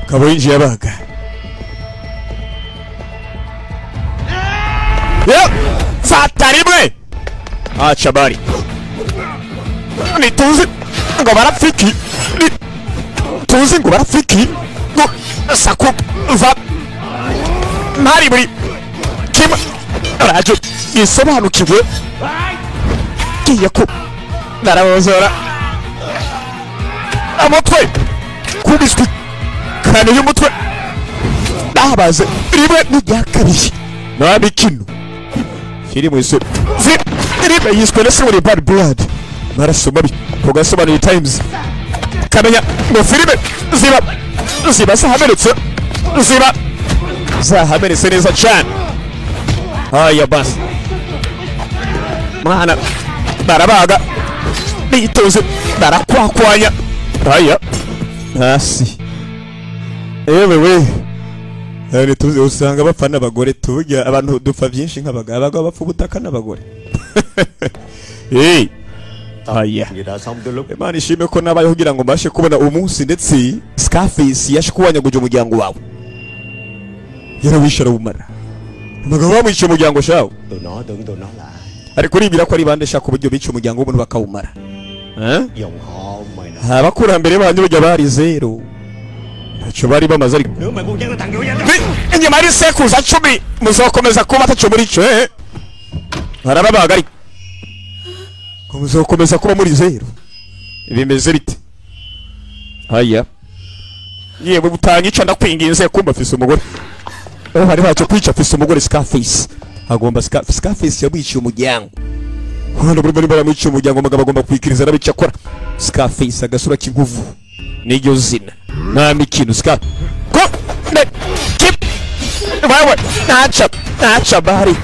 Kabo yinjiye abaga. Yep, fata rimwe. Acha bari. Nituzi ngo barapfiki. Tuzi ngo barapfiki. Ngo saku va mari buri kimwe rajo isobanukiwe kiye ko narabozora amutwe kubiswi kane y'umutwe nabaze rimwe n'irya kabiri nta mikino filime yise filime yiswe nese muri Bad Blood maraso mabi ku gasobanuye Times kamenya ngo filime ziba zahamenetse ziba zahamenetse neza cyane. Haya basi mwana barabaga bitoze barakwakwanya. Haya hasi ewe we none tuzi usanga bapfa n'abagore tujya abantu dupfa byinshi nk'abagabo abagabo bapfa ubutaka n'abagore. Hey aya Imana ishime ko nabayeho kugira ngo mbashe kubona umunsi ndetse Scarface yashikuwanyaguje umuryango wawe yarawishara umara umugabo bamwica umuryango shawo ariko uribira ko ari bande shaka uburyo bica umuryango w'umuntu bakawumara. Abakurambere banyu bajya bari zero ntacyo bari bamaze ariko inyuma ari sekuza 10 muzokomeza kuba ataco muri cyo barababaga ariko muzokomeza kuba muri zero bimeze bite. Haya yewe butanyica ndakwinginze kumba afise umugore bari bacu kwica afise umugore Scarface agomba Scarface yamwiciye umuryango hano buri baramwiciye umuryango umugabo agomba kwikiriza nabica akora. Scarface agasura k'inkuvu niryo zina nta mikino Scar ko ne kip wewe nacha bari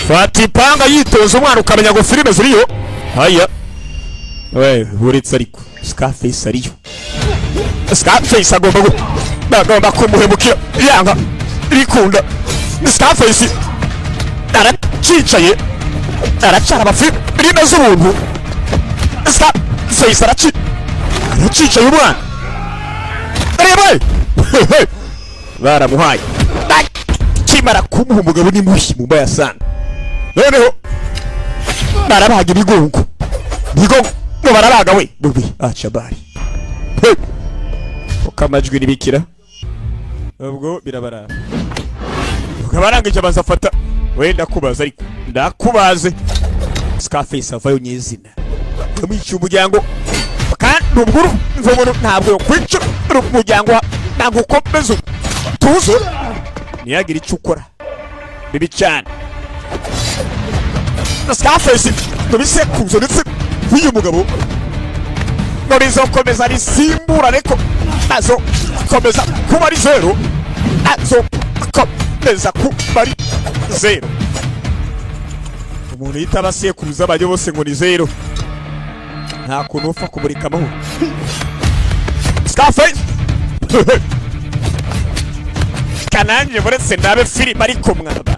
fata ipanga yitoza umwana ukamenya ngo filime ziriyo. Haya we uretse ariko Scarface ariyo. Scarface agomba kumuhemukira yanga rikunda. Scarface aracicaye aracara amafilime z'ubuntu. Scarface aracicaye umwana reba baramuhaye kimara kumuha umugabo ni mubi mubaya sana. Noneho barabaga ibigongo ngo barabaga we bubi acha bari ukamajwi nibikira ubwo birabarara ukabarangije bazafata we ndakubaza ariko ndakubaze. Scarface avayo nyezina yamwica umuryango kandi ubwo mvumuntu ntabwo kwica umuryango ntabwo ukomeza tuzo ntiyagira icyo ukora bibi cyane. Scarface nubisekuzo ndetse uyu mugabo ngo bizokomeza risimbura ariko nazo komeza kuba ari zero nazo komeza kuba ari zero. Umuntu yita abasekuruza abajya bose ngo ni zero nta kuntu upfa kumurika amahoro. Scarface kananje buretse ndabe filime ariko mwaba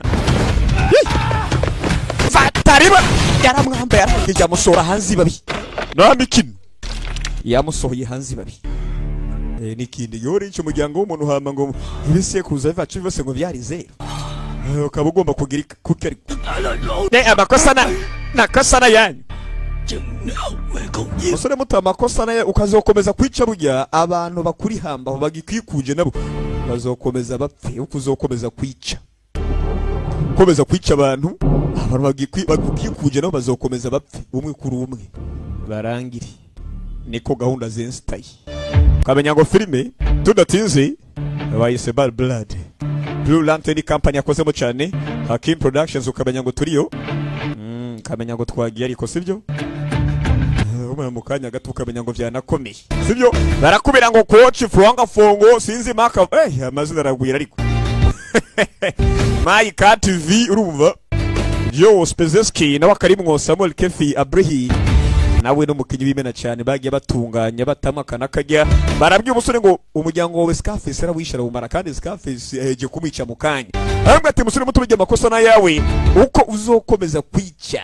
fatariba yaramwambaye arangije amusohora hanze babi nta mikino yamusohoye hanze babi. N'ikindi yori umuryango w'umuntu hama ngo ibisekuruza bivacu byose ngo byari zero ukaba ugomba kugira kuki ariko amakosa nakosa na yanyu musore muto amakosa naye ukazokomeza kwica burya abantu bakuri hamba bagikwikuje nabo bazokomeza bapfe uko uzokomeza kwica komeza kwica abantu bagikwikuje nabo bazokomeza bapfe umwe kuri umwe barangire niko gahunda zenstaye. Kamenya ngo filime tudatinze bayise Bad Blood Blue Lantern Company yakozemo cyane Hakim Productions ukamenya ngo turiyo kamenya ngo twagiye ariko sibyo umwe mu kanya gato ukamenya ngo byanakomeye sibyo barakubira ngo coach Fuanga Fongo sinzi maka amazina aragwira ariko Mike TV urumva Joe Spezeski nawe akarimwo Samuel Kefi Abrahi nawe no mukinyi bimena cyane bagiye batunganya batamaka nakajya barabye umusore ngo umuryango wawe Scarface arawishara umara kandi Scarface aheje kumwica mukanya arambwa ati musore muto bijya amakosa na yawe uko uzokomeza kwica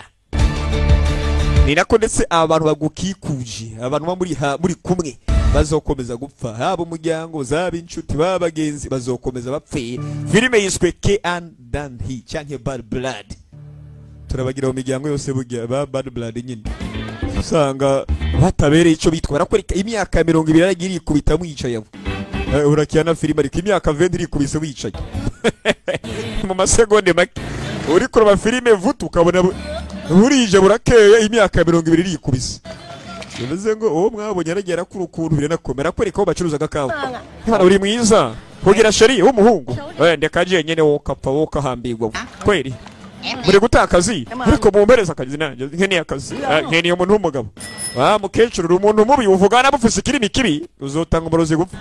ni nako ndetse abantu bagukikuje abantu muri kumwe Bazokomeza gupfa, haba umuryango, zaba inshuti, baba bagenzi, bazokomeza bapfe. Filime yiswe K and Dan He canke Bad Blood. Turabagira mu miryango yose burya ba Bad Blood nyine. Usanga batabereye ico bitwa, barakwereka imyaka 20 yaragiye irikubita mwicaye abo. Urakina filime ariko imyaka 20 irikubise wicaye. Mu masegonde make uri kureba filime vutu ukabona burije burakeye, imyaka 20 irikubise. Bivuze ngo uwo mwabonye aragera kuri ukuntu biranakomera, kwereka aho bacuruza agakawa. Hano uri mwiza kugira sheri w'umuhungu. Ndeka je nyene wokapfa wokahambirwa kweli. Muri gutakazi ariko mumpereza akazi nanjye nkeneye akazi, nkeneye umuntu w'umugabo. Wa mukecuru uri umuntu mubi uvugana bufise ikirimi kibi, uzotanga umurozi gupfa.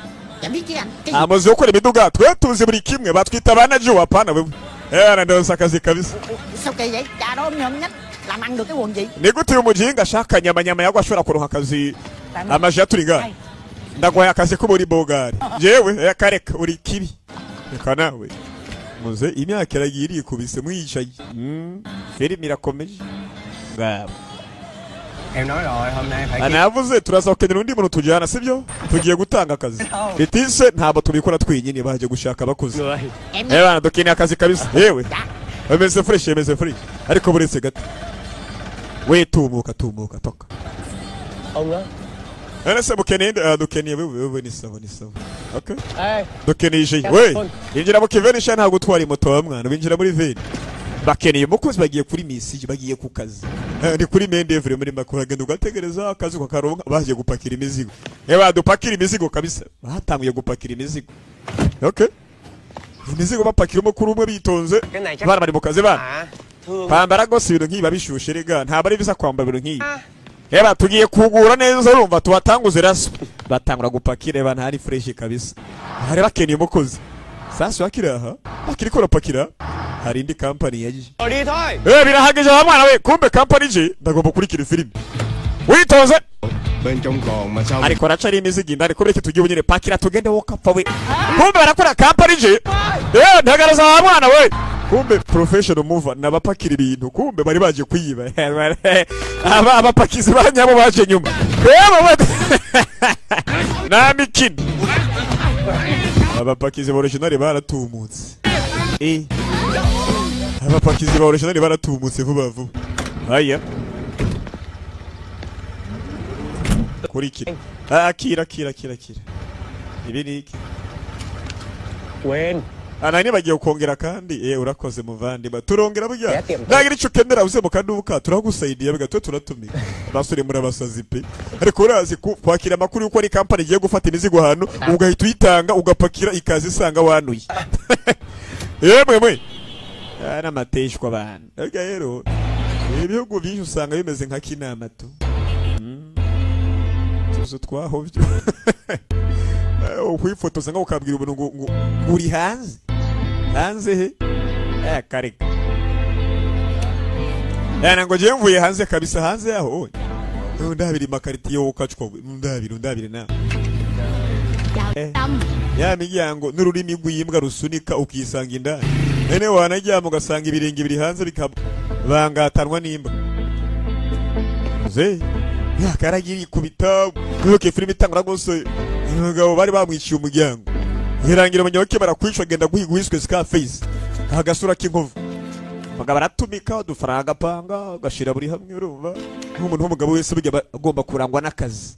Amazu yo gukora imiduga twe tuzi buri kimwe, batwita abana je wapana wewe. Ndonsa akazi kabisa. Sao kỳ vậy? Cha đó nhom nhách làm ăn được cái quần gì? Ni gute uyu mujinga ashaka nyama nyama yagwa ashobora kuronka akazi amaje yaturinga. Ndaguhaye akazi ko muri Bogari. Jewe kareka uri kibi. Reka nawe. Muze imyaka iragiye irikubise mwicaye. Filime irakomeje. Ngabo. Em nói rồi, hôm nay phải Anavuze turaza gukenera undi muntu tujyana, sibyo? Tugiye gutanga akazi. Bitise ntabwo tubikora twenyine, baje gushaka abakozi. Bana dukeneye akazi kabisa. Yewe. Emeze fresh, emeze fresh. Ariko buretse gato. We tumuka tumuka toka. Ông đó. Ese mukeneye dukeneye wewe ni sawa ni sawa. Okay. Dukeneye je. We injira mu kiveni sha ntabwo utwara moto wa mwana, winjira muri veni. Bakeneye umukozi, bagiye kuri misi, bagiye ku kazi. Ni kuri mendevre muri makuru, agenda ugategereza akazi ukaronka, bagiye gupakira imizigo. Badupakira imizigo kabisa. Batanguye gupakira imizigo. Okay. Imizigo bapakira umukuru umwe bitonze. Bana bari mu kazi bana. Kwambara gose ibintu nk'ibi bishushe rega, ntabwo ari biza kwambara ibintu nk'ibi. Tugiye kugura neza urumva tubatanguze raso. Batangura gupakira bana hari fresh kabisa. Hari bakeneye umukozi. Sasa wakira aha, bakiriko rapakira. Hari indi company yaje. Birahagije wa mwana we, kumbe company je ndagomba kurikira filime. Witonze. Bên trong còn mà sao? Ariko araca ari imizigo indani kubera iki tugiye unyere pakira tugende wokapfa we. Kumbe barakora company je. Ntagaraza wa mwana we. Kumbe professional mover nabapakira ibintu, kumbe bari baje kwiba. Aba abapakizi banyabo baje nyuma. Na mikino. Abapakizi ba original baratumutse. Abapakizi ba original baratumutse vuba vuba. Haya. Kurikira. Akira akira akira akira. Ibi ni iki? Wen. Anani bagiye kongera kandi urakoze muvandimwe. Turongera burya. Nagira ico kendera uze mu kaduka turagusaidiye bigatwe turatumika. Basore muri abasazi pe. Ariko urazi kwakira amakuru yuko ari company igiye gufata imizigo hano ugahita uyitanga ugapakira ikaza isanga wanuye. Yemwe mwe. Ana mateshwa bana. Ariko rero ibihugu byinshi usanga bimeze nka kinama tu. Tuzo twahovyo. Ukwifotoza ngo ukabwira umuntu ngo uri hanze. Hanze he? Kareka. Ngo je mvuye hanze kabisa, hanze yaho. Ndabiri makaritiye ukacwa ndabiri ndabiri na. Ya miryango n'ururimi rw'imbwa rusunika ukisanga indani. Ene wanajyamo ugasanga ibirenge biri hanze bikabangatanwa n'imbwa. Ze yakaragira ikubita kuko filime itangura gose umugabo bari bamwiciye umuryango. Birangira abanyabuke barakwica agenda guhiga uwiswe Scarface. Agasura k'inkovu. Bagabo baratumika udufaranga panga gashira buri hamwe urumva. Nk'umuntu w'umugabo wese burya agomba kurangwa n'akazi.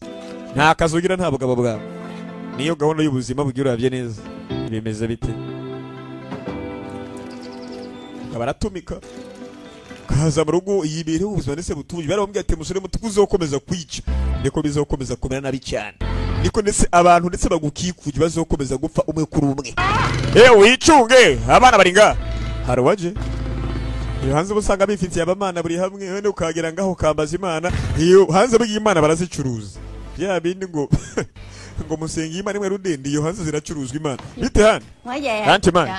Nta kazi ugira nta bugabo bwawe. Niyo gahunda y'ubuzima bugira uravye neza. Bimeze bite? Baratumika kaza mu rugo yibereho ubuzima ndetse butuje. Barabambwiye ati musore muto uzokomeza kwica niko bizokomeza kumera nabi cyane, niko ndetse abantu ndetse bagukikuje bazokomeza gupfa umwe kuri umwe. Wicunge abana bari nga hari waje iyo hanze busanga bifitiye abamana buri hamwe, wende ukagera ngaho kambaza Imana. Iyo hanze bugiye Imana barazicuruza bya bindi ngo ngo musenga Imana imwe rudende, iyo hanze ziracuruzwa Imana bite hano anti man.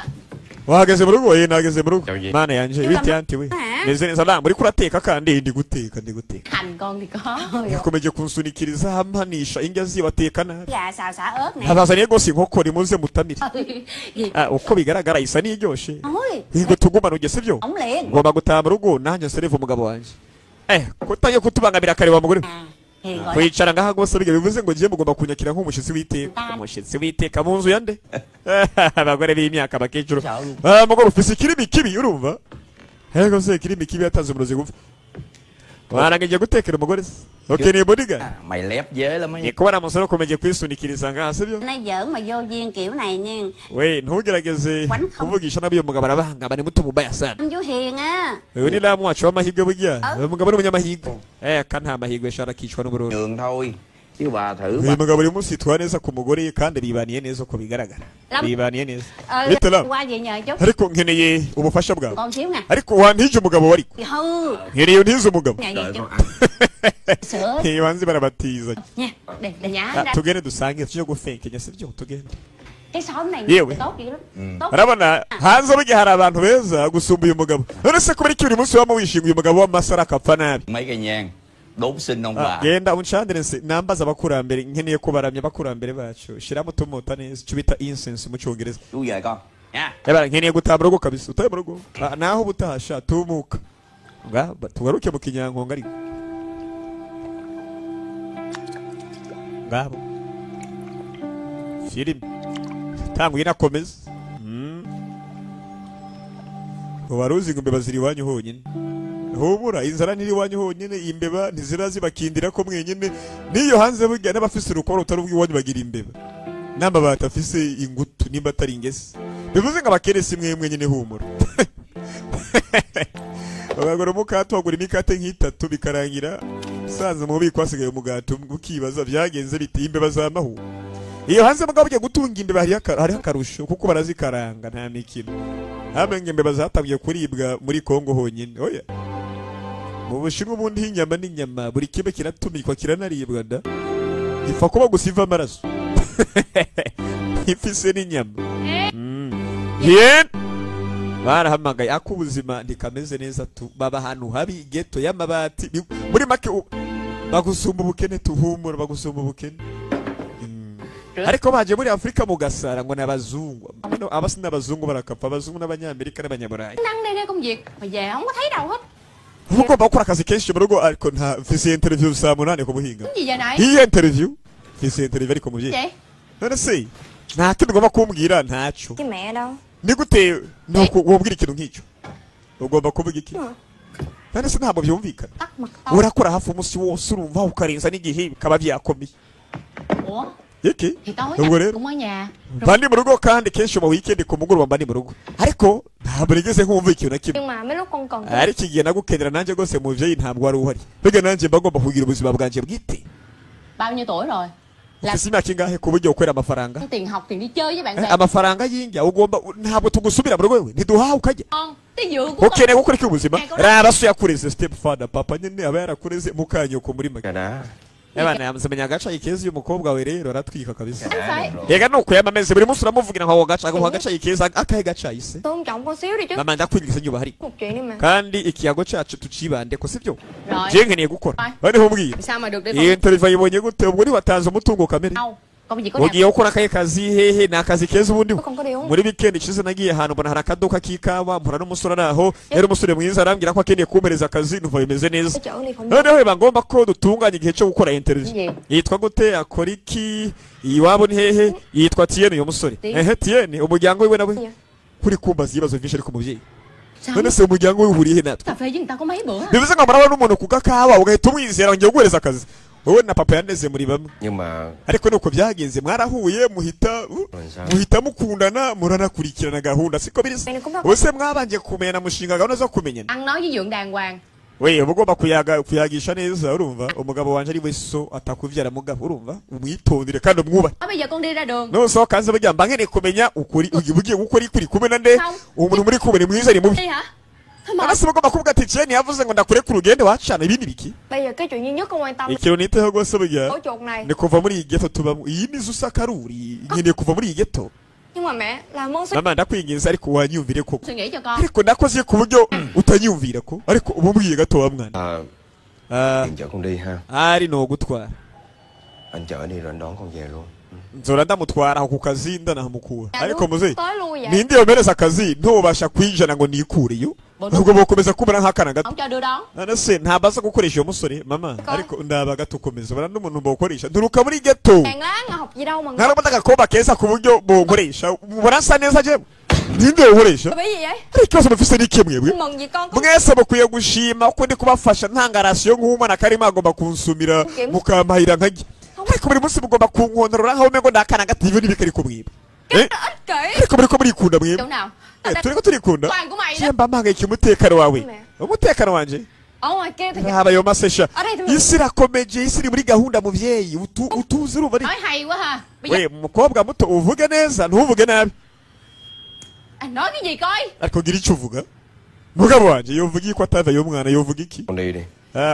Wahageze mu rugo? Nageze mu rugo. Mana yanje bite anti we. Meze neza na muri kurateka kandi ndi guteka ndi guteka. Yakomeje kunsunikiriza hampanisha indya zibateka nabi. Abazaniye gose inkoko rimuze mutamire. Uko bigaragara isa n'iryoshe. Yego tugumana ugese byo. Ngomba gutaha mu rugo nanjye nsereve umugabo wanje. Kutangiye kutubangamira kare wa mugore. Kwicara ngaha rwose biga bivuze ngo ngiye mugomba kunyakira nk'umushyitsi w'iteka. Umushyitsi w'iteka mu nzu yande? Abagore b'imyaka bakecuru. Mugore ufise ikirimi kibi urumva? Hego se ikirimi kibi yatanze umurozi gupfa. Warangije gutekera umugore se? Okay ni bodyguard. Mày lép dế lắm ấy. Ni kubona umusore ukomeje kwisunikiriza ngaha sibyo? Nó giỡn mà vô duyên kiểu này nha. We ntugerageze kuvugisha nabi uyu mugabo arabangaba ni muto mubaya sana. Chú Hiền á. Uyu ni lamu wacu w'amahirwe burya. Uyu mugabo ni umunyamahirwe. Ka nta mahirwe shara akicwa n'ubururu. Đường thôi. Chứ bà thử Uyu mugabo uyu munsi yitwara neza ku mugore kandi bibaniye neza uko bigaragara. Bibaniye neza. Bite Lam? Qua về nhờ chú. Ariko nkeneye ubufasha bwawe. Còn xíu nè. Ariko wantije umugabo wariko. Nkeneye untize umugabo. Sữa. Ntibanze barabatiza. Nha, để nhá ra. Tugende dusange tujye gufenkenya sibyo tugende. Cái xóm này tốt dữ lắm. Tốt. Urabona hanze burya hari abantu beza gusumba uyu mugabo. None se kubera iki buri munsi wama wishinga uyu mugabo w'amasara akapfa nabi? Mấy cây nhang đốt xin ông bà. Genda uncandire nse nambaza abakurambere nkeneye kubaramya abakurambere bacu. Shiramo tumota neza icyo bita incense mu cyongereza. Chú về con. Nha. Ebara nkeneye gutaha mu rugo kabisa. Utahe mu rugo. Naho ubutahasha tumuka. Nga tugaruke mu kinyankonga ariko. Ngabo. Filime. Tangu inakomeza. Waruzi ngo imbeba ziri iwanyu honyine. Humura inzara ntiri iwanyu honyine, imbeba ntizirazi bakindira ko mwenyine. Niyo hanze burya n'abafise urukoro rutari urw'iwanyu bagira imbeba. N'amabati afise ingutu nimba atari ingese. Bivuze ngo abakene si mwe mwenyine humura. Bagura umukate bagura imikate nk'itatu bikarangira sanze mu bubiko hasigaye umugati ukibaza byagenze biti imbeba zamahu. Iyo hanze mugabo ugiye gutunga imbeba hariho akarusho kuko barazikaranga nta mikino. Hamwe ngo imbeba zatangiye kuribwa muri Kongo honyine. Oya. Mu Bushinwa ubundi inyama n'inyama buri kimwe kiratumikwa kiranaribwa da. Ifa kuba gusa iva amaraso. Ifise n'inyama. Yen barahamagaye akubuzima ntikameze neza tu baba ahantu habi ghetto y'amabati muri make bagusumba ubukene tuhumura bagusumba ubukene. Ariko baje muri Afrika mu gasara ngo nabazungu. Abasi n'abazungu barakapfa abazungu n'abanyamerika n'abanyaburayi. Nắng đây ra công việc mà về không có thấy đâu hết. Ugomba gukora akazi kenshi mu rugo ariko nta mfise interview saa 8 ku buhinga. Gì giờ này? Iyi interview mfise interview ariko muvyeyi. None se nta kintu ugomba kumbwira ntaco. Chứ mẹ đâu. Ni gute nuko wobwira ikintu nk'icyo? Ugomba kuvuga iki? None se ntabwo byumvikana. Urakora hafi umunsi wose urumva ukarenza n'igihe bikaba byakomeye. Iki? Ubwo rero mba ndi mu rugo kandi kenshi mu weekend ku mugoroba mba ndi mu rugo. Ariko ntabwo nigeze nkumva ikintu na kimwe. Ariko igihe nagukenera nanjye rwose muvyeyi ntabwo wari uhari. Mbega nanjye mba ngomba kugira ubuzima bwanjye bwite. Bao nhiêu tuổi rồi? Ufise imyaka ingahe ku buryo ukorera amafaranga? Tiền học tiền đi chơi với bạn bè. Amafaranga y'injya ugomba ntabwo tugusubira mu rugo wewe ntiduhaha ukajya. Ukeneye gukora iki ubuzima? Raba so yakureze step father papa nyine aba yarakureze mukanyoko muri make. Ebana yamusemenya agaca ikeza uyu mukobwa we rero aratwika kabisa. Yega nuko yamameze buri munsi uramuvugira ngo gaca ngo gaca ikeza akahe gaca ise. Tôn trọng con xíu đi chứ. Mama ndakwinginze nyuba hari. Một chuyện đi mà. Kandi ikiyago cacu tucibande ko sibyo? Je nkeneye gukora. Bari humbwira. Sao mà được đi. Iyi interview yibonye gute ubwo ni watanze umutungo kamere. Ugiye gukora akahe kazi hehe ni akazi keza ubundi muri weekend ishize nagiye ahantu mbona hari akaduka k'ikawa mpura n'umusore ari aho yari umusore mwiza arambwira ko akeneye kumpereza akazi numva bimeze neza. Noneho biba ngombwa ko dutunganya igihe cyo gukora interview. Yitwa gute akora iki iwabo ni hehe yitwa Tiene uyu musore. Ehe Tiene umuryango wiwe nawe kuri kumbaza ibibazo byinshi ariko muvyeyi. None se umuryango wiwe uhuriye natwe? Bivuze ngo murabona n'umuntu ku gakawa ugahita umwizera ngiye guhereza akazi. Wowe na papa yaneze muri bamwe. Ariko nuko byagenze mwarahuye muhita mukundana muranakurikirana gahunda siko biri. Ubuse mwabanje kumenya mushinga gahunda zo kumenyana. Ăn nói với dượng đàng hoàng. We ubugomba kuyagisha neza urumva umugabo wanje ari we so atakuvyara mugabo urumva umwitondere kandi umwubahe. Bây giờ con đi ra đường. No so kanze burya mba nkeneye kumenya ukuri ugiye gukora ikuri kumena nde umuntu muri kumwe ni mwiza ni mubi. Arasi bagomba kuvuga ati Jane yavuze ngo ndakure ku rugendo wacana ibindi biki. Bây giờ cái chuyện duy nhất con quan tâm. Ikintu niteho rwose burya ni kuva muri iyi ghetto tubamo iyi ni zusakaruri nkeneye kuva muri iyi ghetto. Nhưng mà mẹ làm ơn. Mama ndakwinginze ariko wanyumvire koko. Ariko nakoze ku buryo utanyumvira ko ariko ubumbwiye gato wa mwana. Anh chở con đi ha. Ari no gutwara. Anh chở đi rồi anh đón con về luôn. Nzora ndamutwara aho ku kazi ndanahamukura. Ariko muze ninde yomereza akazi ntubasha kwijana ngo nikureyo. Ubwo bokomeza kubona nk'akana gato. Không cho đưa đón. None se ntabaza gukoresha uyo musore mama, ariko ndabaga tukomeza ubona n'umuntu bokoresha nturuka muri ghetto. Hàng láng học gì đâu mà. Nkarabona agakobwa keza ku buryo bonkoresha, mubona nsa neza jewe ninde wokoresha? Bị gì vậy? Ariko ikibazo mufise ni kimwe mwebwe. Mừng gì con có Mwese mukwiye gushima ko ndi kubafasha ntanga rasiyo nk'umwana karimo agomba kunsumira mukampahira nkajya, ariko buri munsi mugomba kunkontorora nkaho umengo ni akana gato. Ibyo ntibikari kumwiba. ích kỷ. Ariko muriko murikunda mwebwe. Chỗ nào? Turiko turikunda. Toàn của mày đó. Mba mpangayika umutekano wawe, umutekano wanje. Ở ngoài kia thì Haba yo masesha. Ở đây thì Isi irakomeje, isi iri muri gahunda muvyeyi, utuzi urumva ari. Nói hay quá ha. Bây giờ We mukobwa muto uvuge neza ntuvuge nabi. anh nói cái gì coi. Ariko gira icyo uvuga. Mugabo wanje yovuga iki ko atava y'umwana yovuga iki? Con đi đi.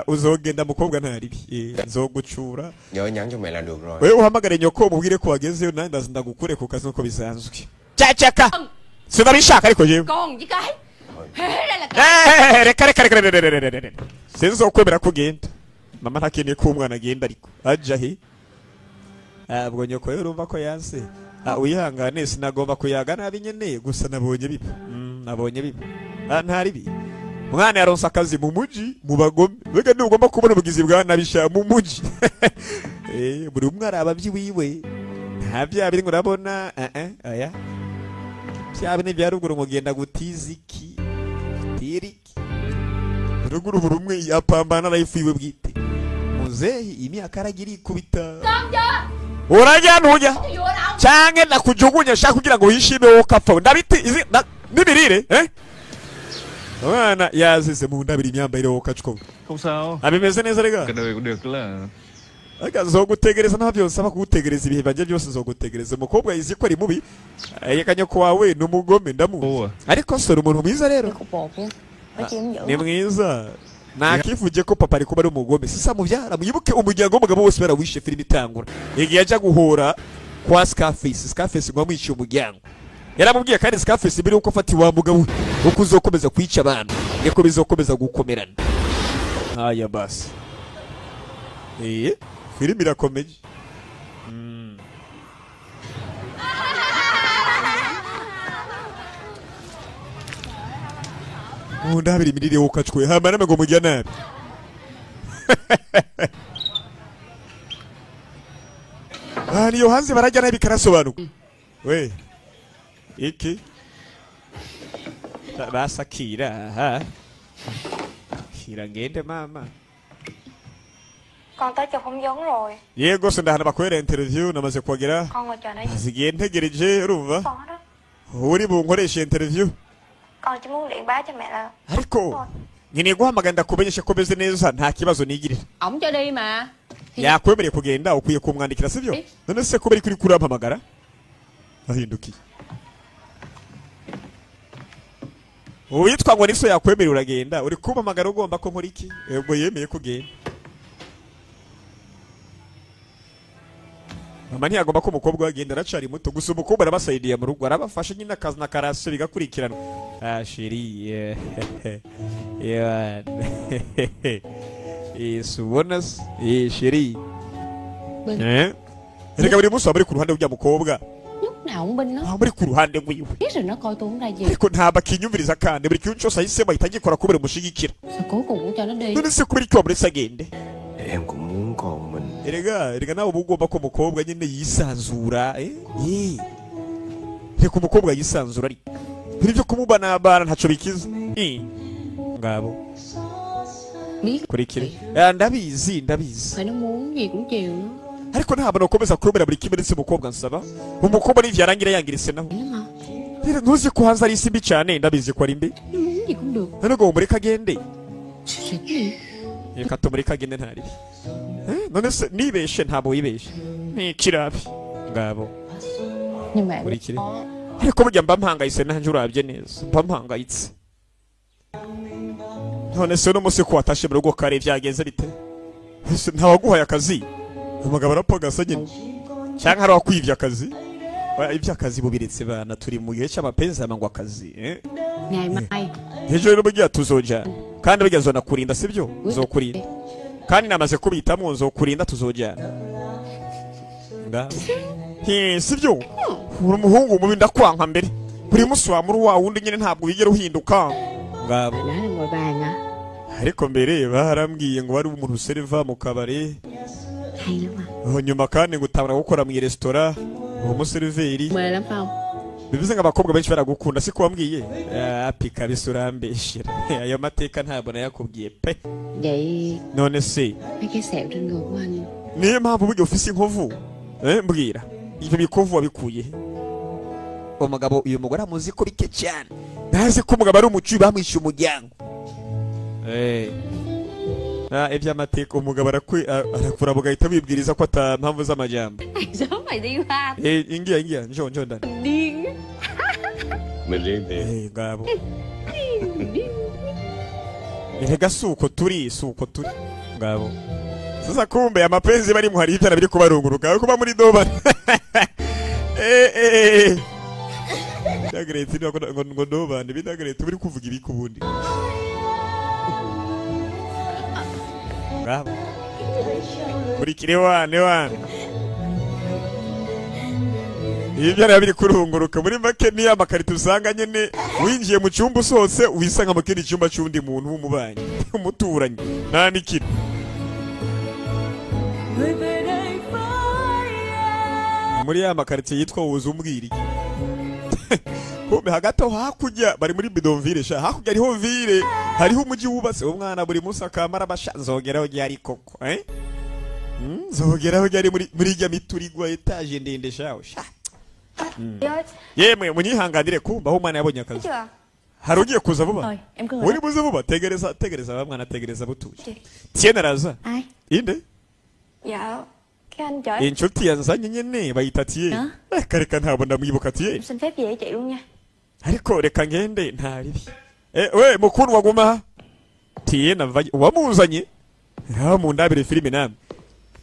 Uzogenda mukobwa ntaribi. Nzogucura. Nhớ nhắn cho mẹ là được rồi. Wewe uhamagare nyoko umubwire ko wagezeyo nanjye ndaza ndagukure ku kazi nkuko bisanzwe. Cacaka. Sinabishaka ariko jewe. Con với cái. Thế đây là cái. Reka reka reka reka reka reka reka. Sinzokwemera ko ugenda. Mama ntakeneye ko umwana agenda ariko. Aja he? Ubwo nyoko rero urumva ko yanse. Wihangane sinagomba kuyaga nabi nyene gusa nabonye biba. Nabonye biba. Ntari Mwana yaronse akazi mu muji mu bagome. Mbega ntugomba kubona ubugizi bwa nabi sha mu muji. Buri umwe araba vyiwiwe. Nta vya biri ngo urabona aya. Vya bine vya ruguru ngo genda gutiza iki. Tiriki. Ruguru buri umwe yapambana life iwe bwite. Muzehi imyaka aragira ikubita. Urajya ntujya. Canke nakujugunya shaka kugira ngo wishime wowe ukapfa. Ndabiti izi nibirire Mwana yazize mu ndabiri imyambarire wowe ukacko. Không sao. Abimeze neza rega. Cái đời cũng được là Aga nzogutegereza nta byose aba kugutegereza ibihe banje byose nzogutegereza. Umukobwa yizi ko ari mubi. Reka nyoko wawe ni umugome ndamuzi. Ariko sora umuntu mwiza rero. Ni mwiza. Nakifuje ko papa ari kuba ari umugome. Sisa mubyara mwibuke umuryango w'umugabo wose barawishe filime itangura. Igihe aja guhura kwa Scarface, Scarface ngo amwice umuryango. Yaramubwiye kandi Scarface mbere uko afata wa mugabo uko uzokomeza kwica abantu niko bizokomeza gukomerana. Haya basi. Filime irakomeje. Ndabira imirire wokacwe hama namwe ngo mujya nabi. Niyo hanze barajya nabi karasobanuka. We iki basakira ha kira ngende mama. Con tới chụp phỏng vấn rồi. Yego se ndahana bakorera interview namaze kuhagera. Con ngồi chờ nãy. Zigiye ntegereje urumva. Uri bunkoresha interview. Con chỉ muốn điện báo cho mẹ là ariko nkeneye guhamagara ndakumenyesha ko meze neza nta kibazo nigirira. Ổng cho đi mà. Yakwemereye kugenda ukwiye kumwandikira sivyo? None se kubera kuri kurampamagara? Ahindukiye. Uwitwa ngo niso yakwemerera uragenda uri kumpamagara ugomba ko nkora iki? Ubwo yemeye kugenda. Mama ntiyagomba ko umukobwa agenda aracari muto gusa umukobwa arabasaidiye mu rugo arabafasha nyine akazi na karasi bigakurikirana. Sheri subona sheri. Erega buri munsi waba uri ku ruhande rw'ujya mukobwa. Waba uri ku ruhande rwiwe. Ariko ntabwo akinyumviriza kandi buri kintu cyose ahisemo ahita agikora kubera umushigikira. None se kubera iki wamuretse agende? Em cũng muốn con mình. Erega erega nawe uba ugomba ko umukobwa nyine yisanzura Reka umukobwa yisanzura ariko ibyo kumubanabana ntaco bikiza. Ngabo kurikire. Ndabizi ndabizi. Phải nó muốn gì cũng chiều nó. Ariko ntabwo nakomeza kurumira buri kimwe ndetse umukobwa nsaba. Umukobwa n'ivyo yarangira yangirise naho. Rero ntuzi ko hanze ari isi mbi cyane ndabizi ko ari mbi. Nó muốn gì cũng được. None ngo mureke agende. Reka tumureke agende ntaribi. None se nibeshe ntabwo wibeshe. Ni kirabi. Ngabo. Kurikire. Ariko burya mba mpangayitse nanjye urabye neza. Mba mpangayitse. None se uno munsi ko watashe mu rugo kare byagenze bite? Ese ntawaguhaye akazi? Umugabo arapagasa nyine. Cyangwa hari wakwivye akazi? Iby'akazi bubiretse bana turi mu gihe cy'amapenzi amangwa akazi. Ngày mai. Ejo rero burya tuzojana. Kandi burya nzonakurinda sibyo? Nzokurinda. Kandi namaze kubitamo nzokurinda tuzojana. Ngabo. Sibyo? Uri umuhungu mubi ndakwanka mbere. Buri munsi wa muri wa wundi nyine ntabwo wigera uhinduka. Ngabo. Nói là ngồi bàn à? Ariko mbere barambwiye ngo wari umuntu userva mu kabari. Hay lắm à? Nyuma kandi ngo utabona gukora mu restaurant umuseriveri. Mê lắm phải không? Bivuze ngo abakobwa benshi baragukunda siko wambwiye? Api kabisa urambeshera. Ayo mateka ntabwo nayakubwiye pe. Vậy None se mấy cái sẹo trên người của anh niyo mpamvu burya ufise inkovu? Mbwira ibyo bikovu wabikuye? Umugabo uyu mugore amuzi ko bike cyane. Ntazi ko umugabo ari umucuyi bamwishe umuryango. Iby'amateka umugabo arakura bugahita wibwiriza ko ata mpamvu z'amajyamba. Sớm mày đi qua. Ingia ingia njo njo ndani. Điên. Mình riêng thì Ngabo. Erega suko turi suko turi. Ngabo. Sasa kumbe amapenzi bari muhari ibyana biri kubarunguruka kuba muri doba. Dagreti ngo ngo doba ndi bidagreti buri kuvuga ibikubundi. Ngabo. Kurikire wane wane. Ibyana biri kurunguruka muri make ni amakarito usanga nyene winjiye mu cyumba usohotse wisanga mu kindi cyumba cy'undi muntu w'umubanyi umuturanyi nta nikiri. Muri ya makarito yitwa wuzumbwiri. Kumbe hagati hakurya bari muri bidonville sha hakurya hariho ville hariho umuji wubatse umwana buri munsi akamara bashanzogeraho ryari koko nzogeraho ryari muri muri rya miturigwa etage ndende shawo sha. Yemwe munyihanganire kumba aho umwana yabonye akazi. Hari ugiye kuza vuba? Uri buze vuba tegereza tegereza ba mwana tegereza butuje. Tiene araza. Inde? Dạ, cái anh chở Inshuti yanzanye nyene bayita Tiene. Reka ntabwo ndamwibuka Tiene. em xin phép về chị luôn nha. Ariko reka ngende nta ribi. We mukuru waguma. Tiene avaye wamuzanye. Ha mu ndabire filime namwe.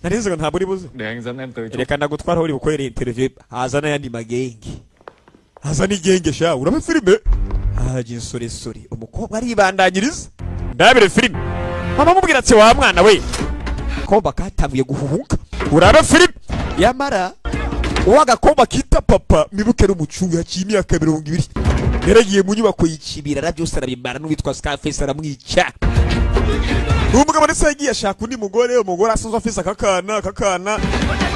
Narize ngo ntabwo uri buze. Để anh dẫn em tới chỗ. Reka ndagutwara uri bukorere interview hazana yandi magenge. Hazana igenge sha urabe filime. Haje insoresore umukobwa aribandanyiriza. Ndabire filime. Mama mubwira ati wa mwana we. Komba katanguye guhuhuka. Urabe filime. Yamara uwagakomba kita papa mibuke n'umucungu yaciye imyaka 20. Yaragiye mu nyubako yikibira byose arabimara n'uwitwa Scarface aramwica. Umugabo ndetse yagiye ashaka undi mugore, umugore asanzwe afise akakana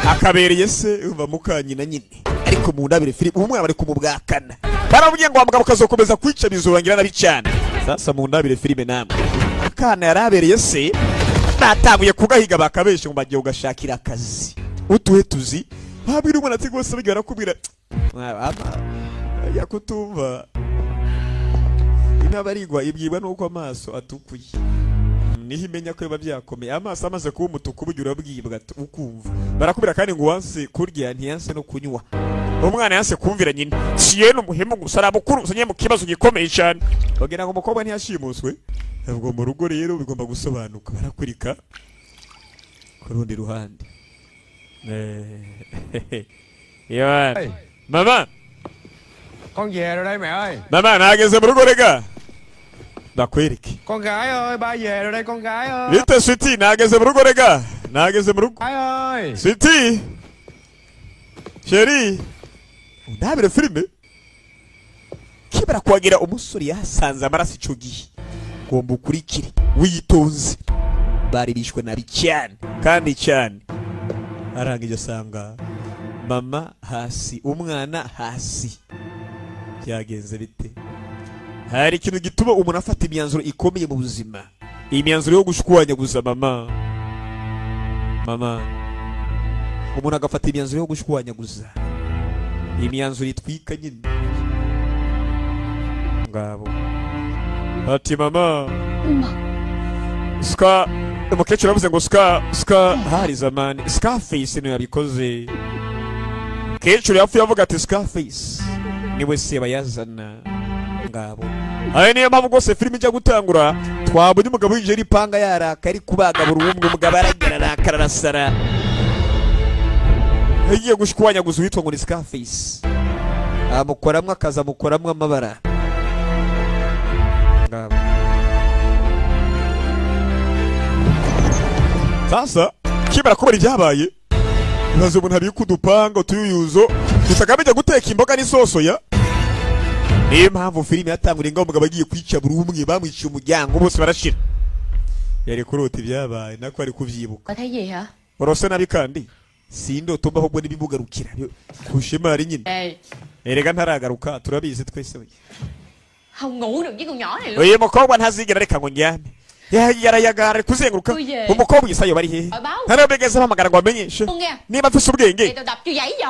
akabereye se umva mukanyina nyine. Ariko mu ndabire filime umwana bari kumubwakana. Baramubwiye ngo wa mugabo kazokomeza kwica bizorangira nabi cyane. Sasa mu ndabire filime namwe. Akana yarabereye se batanguye kugahiga bakabesha ngo bagiye ugashakira akazi. Utuhe tuzi babwira umwana ati gose bigira kubwira ama yakutumva. Inabarigwa ibwibwa nuko amaso atukuye. Niho imenya ko biba byakomeye amaso amaze kuba umutuku bugira urabwibwa ukumva. Barakubira kandi ngo wanse kurya ntiyanse no kunywa. Umwana yanse kumvira nyina. Tiene umuhemu gusa arabukuru uzanye mu kibazo gikomeye cyane. Bagira ngo umukobwa ntiyashimuswe. Ubwo mu rugo rero bigomba gusobanuka barakurika ku rundi ruhande. Yohana. Mama. Con về rồi đây mẹ ơi. Mama nageze mu rugo rega. Ndakwereke. Con gái ơi, ba về rồi đây con gái ơi. Bite sweetie nageze mu rugo rega. Nageze mu rugo. Gái ơi. Sweetie. Chérie. Ndabire filime. Kibara kwagira umusore yasanze amaraso ico gihe. Ngomba ukurikire witonze. Bari bishwe nabi cyane kandi cyane. Arangije asanga mama hasi umwana hasi. Byagenze bite? Hari ikintu gituma umuntu afata imyanzuro ikomeye mu buzima. Imyanzuro yo gushwanyaguza mama. Mama. Umuntu agafata imyanzuro yo gushwanyaguza. Imyanzuro itwika nyine. Ngabo. Ati mama. Ska umukecuru avuze ngo ska hari zamani Scarface niwe yabikoze. Kecuru yapfuye avuga ati Scarface niwe se bayazana. Ngabo. Ayo niyo mpamvu rwose filime ijya gutangura twabonye umugabo winjiye n'ipanga yaraka ari kubaga buri umwe umugabo aragira arakara arasara. Yagiye gushwanyaguza uwitwa ngo ni Scarface. Amukoramwe akazamukoramwe amabara. Ngabo. Sasa kibara kubara ibyabaye bibaze umuntu abika udupanga utuyuzo gusa gamije guteka imboga n'isoso ya Niyo mpamvu filime yatanguriye ngo umugabo agiye kwica buri umwe, bamwiciye umuryango bose barashira. Yari kurota ibyabaye nako ari kuvyibuka. Có thấy gì hả? Urose nabi kandi si indoto mba ahubwo n'ibimugarukira kushimari nyine. Erega ntaragaruka turabizi twese. Không ngủ được với con nhỏ này luôn. Uyu mukobwa ntazigera reka ngo njyame. Yarayagara kuzenguruka. Umukobwa isayo bari hehe? Ntarabegeza bahamagara ngo amenyeshe. Niba mfise ubwenge.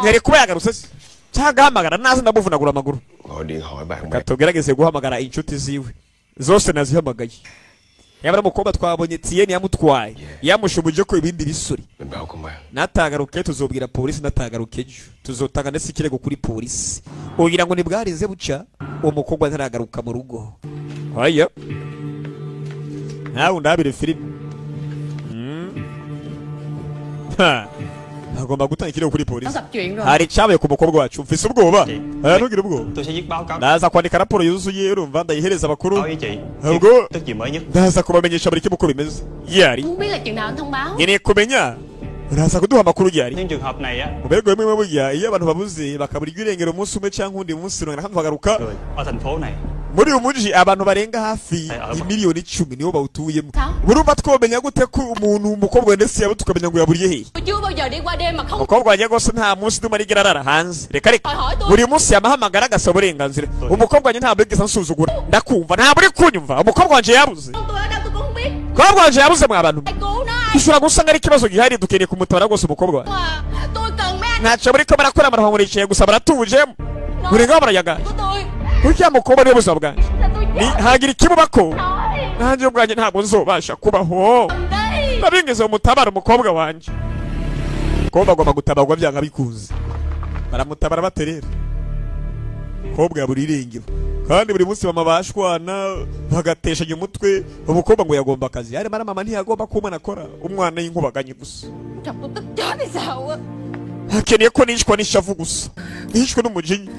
Yari kuba yagarutse se. Cyangwa ahamagara naze ndamuvunagura amaguru. Katugerageze guhamagara inshuti ziwe. Zose nazihamagaye. Yabara umukobwa twabonye Tieni yamutwaye. Yamushubuje ko ibindi bisuri. Natagaruke tuzobwira polisi, natagaruke ejo. Tuzotanga ndetse ikirego kuri polisi. Ugira ngo nibwarize buca umukobwa ntaragaruka mu rugo. Haya. Nawe ndabire filime. Ha. Agomba gutanga ikirego kuri polisi. Hari cyabaye ku mukobwa wacu. Mfise ubwoba. Aya ntugira ubwoba. Ndaza kwandika raporo yuzuye urumva ndayihereza abakuru. Ubwo ndaza kubamenyesha buri kimwe uko bimeze. Yari. Nkeneye kumenya. Uraza kuduha amakuru yari. Ubego bimwe burya iyo abantu babuze bakabura irengero umunsi umwe cyangwa undi munsi runaka bagaruka. Muri uyu mujyi abantu barenga hafi imiliyoni 10 nibo bawutuyemo. Urumva twomenya gute ko umuntu umukobwa ndetse yabo tukamenya ngo yaburiye hehe? Umukobwa wanjye rwose nta munsi nduma arigera arara hanze. Reka reka. Buri munsi yamahamagara agasaba uburenganzira. Umukobwa wanjye ntabwo yigeze ansuzugura. Ndakumva ntabwo uri kunyumva. Umukobwa wanjye yabuze. Umukobwa wanjye yabuze mwa bantu. Ushobora gusanga ari ikibazo gihari dukeneye kumutabara rwose umukobwa wanjye. Ntacyo muri ko barakora barahamurikiye gusa baratuje. Buri ngaho barayaga. Uriya mukobwa niwe buzima bwanjye. Hagira ikimubako nanjye ubwanjye ntabwo nzobasha kubaho. Ndabingize umutabara umukobwa wanjye. Umukobwa agomba gutabarwa byanga bikunze. Baramutabara baterera. Umukobwa yabura irengero. Kandi buri munsi mama bashwana bagateshanya umutwe. Umukobwa ngo yagomba akazi. Ariko mama ntiyagomba ko umwana akora. Umwana y'inkubaganye gusa. Akeneye ko nishwa n'ishavu gusa. Nishwe n'umujinya.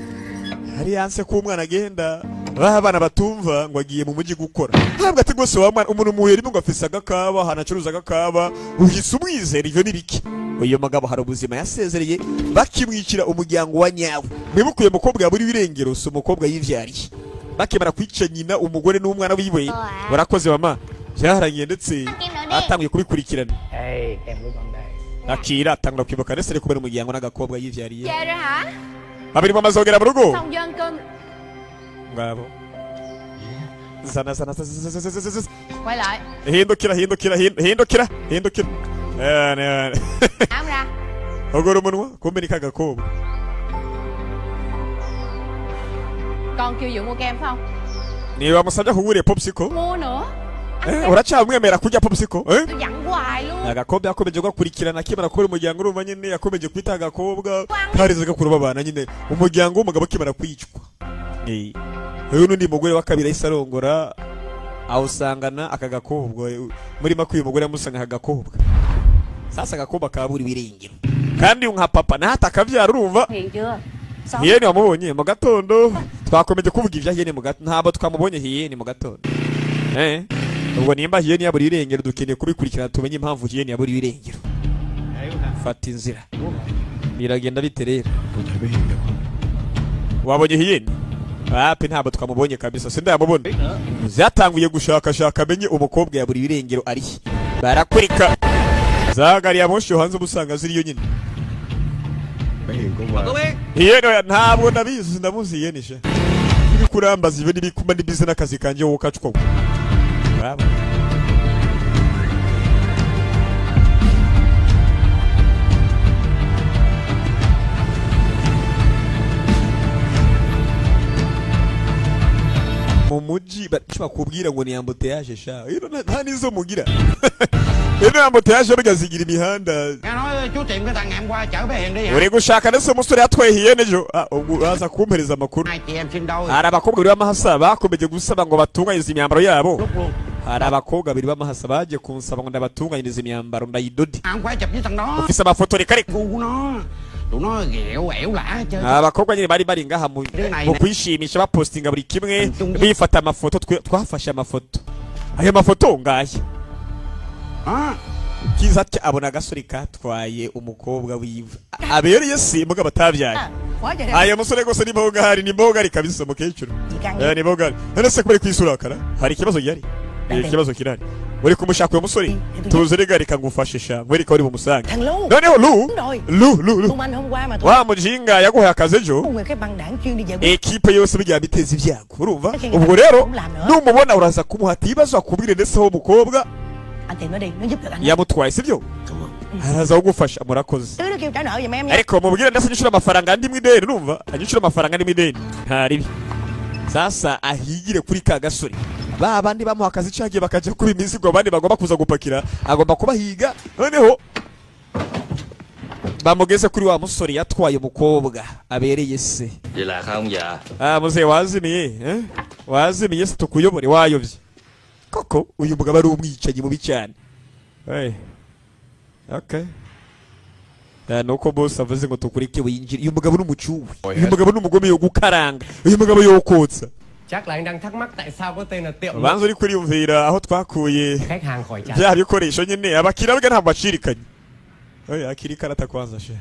Hari yanse ko umwana agenda abana batumva ngo agiye mu mujyi gukora. Ntabwo ati gose wa mwana umuntu muhera ngo afise agakaba hanacuruza agakaba uhise umwizera ivyo nibiki. Uyu mugabo hari ubuzima yasezereye bakimwikira umuryango wa nyawe. Mwibukuye mukobwa yaburi birengero so umukobwa yivyariye. Bakimara kwica nyina umugore n'umwana wiwe. Barakoze mama byaharangiye ndetse atangiye kubikurikirana. Akira atangura kwibuka ndetse ari kubera umuryango n'agakobwa yivyariye. Babiri bamazogera mu rugo. Ngabo. Zana zana zana. Hindukira hindukira hindukira hindukira. Ogora umunwa kumbe ni kagakobwa. Con kêu dượng mua kem phải không? Niba musabye kugura popsicle. Mua nữa. Uracamwemera kurya popsicle? Tôi dặn hoài luôn. Agakobwa yakomeje gukurikirana akimara kubura umuryango urumva nyine yakomeje kwita agakobwa karize gakuru babana nyine umuryango w'umugabo akimara kwicwa. Uyu n'undi mugore wa kabiri ahise arongora awusangana aka gakobwa muri make uyu mugore yamusanga aka gakobwa. Sasa agakobwa kabura ibirengero. Kandi nka papa nata akavyara urumva. Hiyeni wamubonye mu gatondo twakomeje kuvuga ibya Hiyeni mu gatondo ntabwo twamubonye Hiyeni mu gatondo. Ubwo nimba Hiyeni yabura irengero dukeneye kubikurikirana tumenye impamvu Hiyeni yabura irengero. Fata inzira. Biragenda biterera. Wabonye Hiyeni? Wapi ntabwo twamubonye kabisa sindamubona. Zatanguye gushakashaka amenye umukobwa yabura irengero ari. Barakurika. Zagari ya moshi hanze ubusanga ziriyo nyine. Hiyeni ntabwo nabizi ndamuzi Hiyeni she. Ibikurambaza ibe nibikuma nibize nakazi kanje wowe kacwa. Bravo. Mu mujyi bakubwira ngo ni embouteillage sha. Ino nta nizo mugira. Ino embouteillage bigazigira imihanda. Uri gushaka ndetse umusore yatwaye Hiyeni ejo ubwo uraza kumpereza amakuru. Hari abakobwa babiri b'amahasa bakomeje gusaba ngo batunganyirize imyambaro yabo. Hari abakobwa babiri b'amahasa baje kunsaba ngo ndabatunganyirize imyambaro ndayidode. Ufise amafoto reka reka. Abakobwa nyine bari bari ngaha mu kwishimisha bapostinga buri kimwe bifata amafoto twafashe amafoto. Ayo mafoto ngaya. Kiza ati abona agasore katwaye umukobwa wiwe. Abereye si mugabo atabyaye. Ayo musore gose ni mboga hari ni mboga ari kabisa mukecuru. Căng vậy? Ni bogari. None se kubera kwisurakara hari ikibazo gihari? Ikibazo kirahari, uri kumushaka uyu musore? Tuzi rega, reka ngufashe sha, nkwereke uri bumusange. Thằng Lu. Noneho Lu. Đúng rồi. Lu, Lu, Lu. Tụi anh hôm qua mà tụi Wa mujinga yaguhaye akazi ejo, nguyên cái băng đảng chuyên đi giải quyết ekipe yose bijya biteza ibyago, urumva? Ubwo rero numubona uraza kumuhata ibibazo, akubwire ndetse aho umukobwa Anh tìm nó đi, nó giúp được anh. yamutwaye, sibyo? Araza kugufasha. Murakoze. Tứ nó kêu trả nợ giùm em nha. Ariko mubwire ndetse anyishyura amafaranga andi mu ideni, urumva? Anyishyura amafaranga andi mu ideni, ntaribi. Sasa ahigire kuri ka gasore, ba bandi bamuha akazi cagiye bakajya kuba imizigo, abandi bagomba kuza gupakira, agomba kubahiga. Noneho bamugeze kuri wa musore yatwaye umukobwa abereye se. Vậy là không dạ. Ah, muzehe wazimiye, eh? Wazimiye se tukuyobore, wayobye koko. Uyu mugabo ari umwicanyi mubi cyane. Hey. Okay. Nuko boss avuze ngo tukureke winjire. Uyu mugabo ni umucuwe, uyu mugabo ni umugome yo gukaranga, uyu mugabo yo kotsa. Chắc là anh đang thắc mắc tại sao có tên là tiệm Banza uri kuriyumvira aho twakuye khách hàng khỏi trả. bya bikoresho nyine abakiriya bwe ntabwo bacirikanye. Oya, akiri karata kwanza she.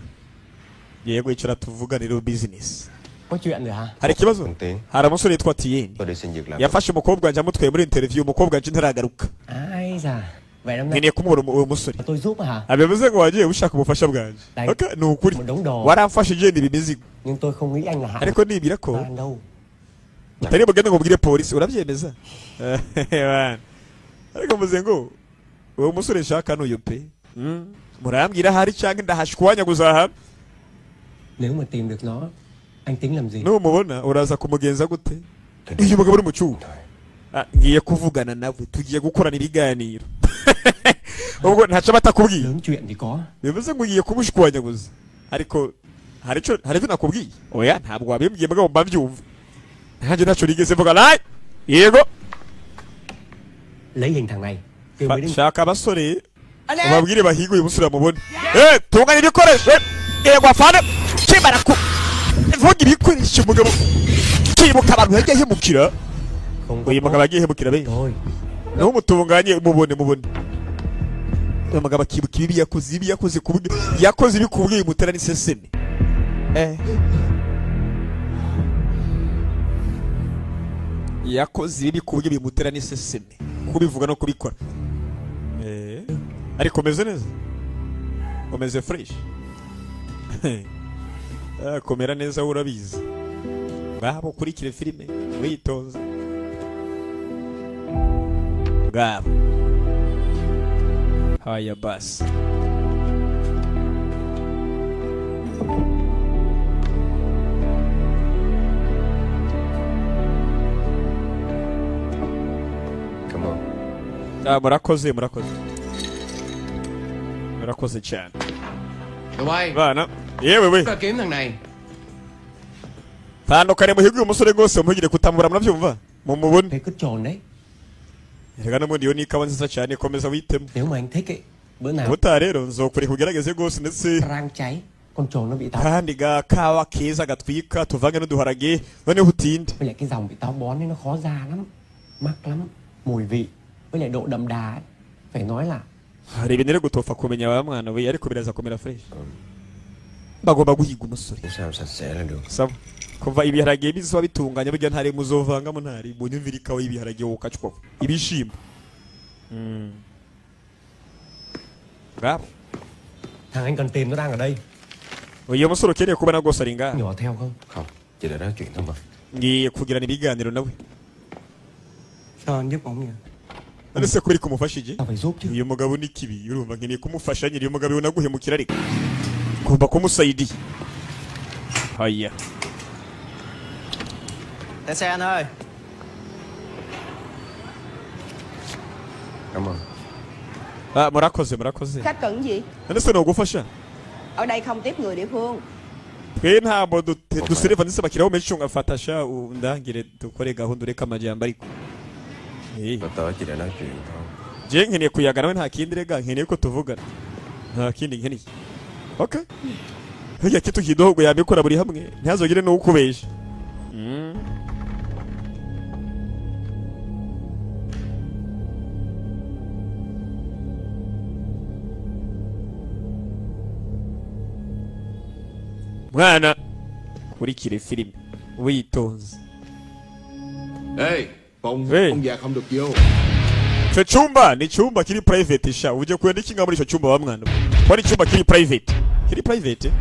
Yego, icara tuvuganire business. Có chuyện rồi hả? Hari ikibazo? Tiến. Hari umusore yitwa Tien Tôi đi xin việc làm. yafashe umukobwa wanjye amutwaye muri interview, umukobwa wanjye ntaragaruka. Ai da. Vậy năm nay Nkeneye kumubona uwo musore. tôi giúp hả? Abivuze ngo wagiye ushaka ubufasha bwanjye. Dai. Okay, ni ukuri Một đống đồ. waramfashije ibi mizigo, Nhưng tôi không nghĩ anh là hạng ariko nibwira ko man đâu. utari bugende ngo ubwire polisi, urabyemeza? Bana. Ariko mvuze ngo uwo musore nshaka n'uyu pe. Murambwira ahari cyangwa ndahashwanya guzaha. Nếu mà tìm được nó, anh tính làm gì? Numubona uraza kumugenza gute? Uyu mugabo uri mu cyuho. Ah, ngiye kuvugana nawe, tugiye gukorana ibiganiro. Ubwo ntacyo batakubwiye. Lớn chuyện thì có. Bivuze ngo ugiye kumushwanyaguza, ariko hari icyo, hari ibyo nakubwiye? Oya, ntabwo wabimbwiye, mugabo mba mbyumva nanjye ntacyo nigeze mvuga. Nayi yego. Lấy hình thằng này. Kêu mấy đứa Shaka abasore Anh em. ubabwire bahige uyu musore bamubone. Tunganya ibikoresho. Yego afane kimara ku vuga ibikoresho, umugabo kibuka abantu yagiye ahemukira. không có Uyu mugabo yagiye ahemukira benshi. Thôi. Numutunganye mubone, mubone. Uyu mugabo akibuka ibibi yakoze, ibi yakoze ku buryo yakoze ibi ku buryo bimutera n'iseseme. Yakoze ibibi ku buryo bimutera n'iseseme kubivuga no kubikora. Ariko umeze neza, umeze fresh. Komera neza wowe urabizi. Ngabo ukurikire filime witonze. Ngabo haya basi. Cảm ơn. Ah, murakoze, murakoze, murakoze cyane. Tụi bay, Bana yewe we, ta kiếm thằng này. Tandukane muhige uyu musore rwose, muhigire kutamubura, murabyumva? Mumubone. Cái cứt trồn đấy. Reka n'ubundi iyo ni ikawa nziza cyane, komeza witemo. Nếu mà anh thích ấy, bữa nào Ubutaha rero nzokureka ugerageze rwose ndetse rang cháy, con trồn nó bị táo. kandi gakawa keza gatwika tuvange n'uduharage, noneho utinde. Với lại cái dòng bị táo bón ấy nó khó ra lắm, mắc lắm, mùi vị với lại độ đậm đà ấy, phải nói là Hari ibintu rero gutopfa kumenya ba mwana we, ariko biraza kumera fresh. Bagomba guhiga umusore. Sao sạch sẽ là được. Sawa, kuva ibiharage bizoba bitunganye burya ntari muzovangamo, ntari munyumvire ikawa y'ibiharage wokacwa ibishimbo. Ngabo. Thằng anh cần tìm nó đang ở đây. Uyu musore ukeneye kubona rwose ari ngaha. Nhỏ theo không? Không, chỉ để nói chuyện thôi mà. Ngiye kugirana ibiganiro nawe. Sao anh giúp ông nhỉ? None se kuri kumufashije? Tao phải giúp chứ. Uyu mugabo ni kibi, urumva nkeneye kumufasha nyiri uyu mugabo naguhemukira, ariko ngomba kumusaidiya. Haya. Lên xe anh ơi. Cảm ơn. Ah, murakoze, murakoze. Khách cần gì? None se nogufasha? Ở đây không tiếp người địa phương. Twe ntabwo dusereva ndetse abakiriya bo menshi, ngafata sha undangire dukore gahunda, ureke amajyamba ariko. Tôi tới chỉ để nói chuyện thôi. Je nkeneye kuyaga nawe, nta kindi rega, nkeneye ko tuvugana, nta kindi nkeneye. Okay, hirya kitu kidogo yabikora buri hamwe, ntihazogire n'uwukubesha. Mwana kurikire filime witonze. Ê, phòng Hey. ông già không được vô. Icyo cyumba ni icyumba kiri private sha. Ujye kwenda ikinga muri icyo cyumba wa mwana. Ko ari icyumba kiri private. Kiri private?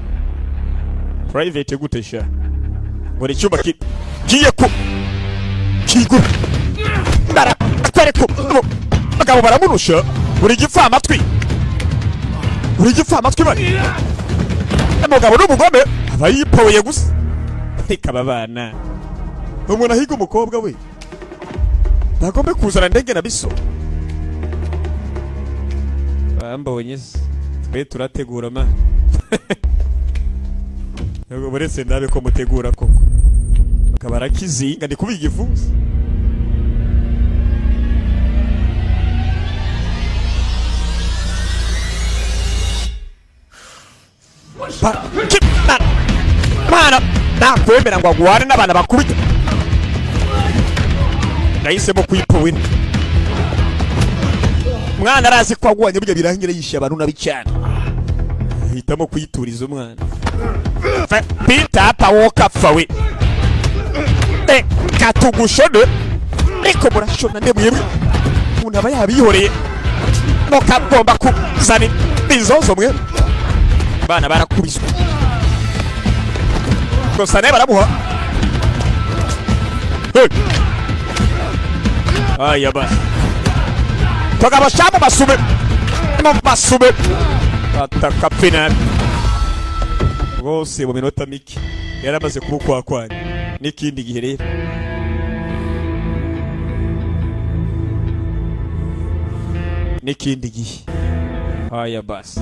Private gute sha? Ngo ni icyumba kiri giye ku kigo. Ndara kwereko. Bagabo baramurusha. Uri gipfa amatwi. Uri gipfa amatwi bari. Umugabo n'umugome aba yipoye gusa. Reka babana. Umuntu ahiga umukobwa we. Ntagombe kuzana ndege na biso. Bambonye se. Twe turategura ma. Yego buretse ndabe ko mutegura koko. Akaba arakizinga ndi kubiga igifunsi. Mana nakwemera ngo agwane n'abana bakubita. Nahisemo kuyipowera. Mwana arazi ko agwanye burya birangira yishe abantu nabi cyane. Hitamo kuyituriza umwana. Peter pawoka fawe. Katugushone. Ariko murashona nde mwebwe. Umuntu aba yabihoreye. Mukagomba kuzana inzozo mwe. Bana barakubiswe. Gusa nawe baramuha. Hey. Aya basi. Tukabashamo basume. Basume. Atakapfina. Rwose mu minota mike yaramaze kubukwakwanya. N'ikindi gihe rero. N'ikindi gihe. Aya basi.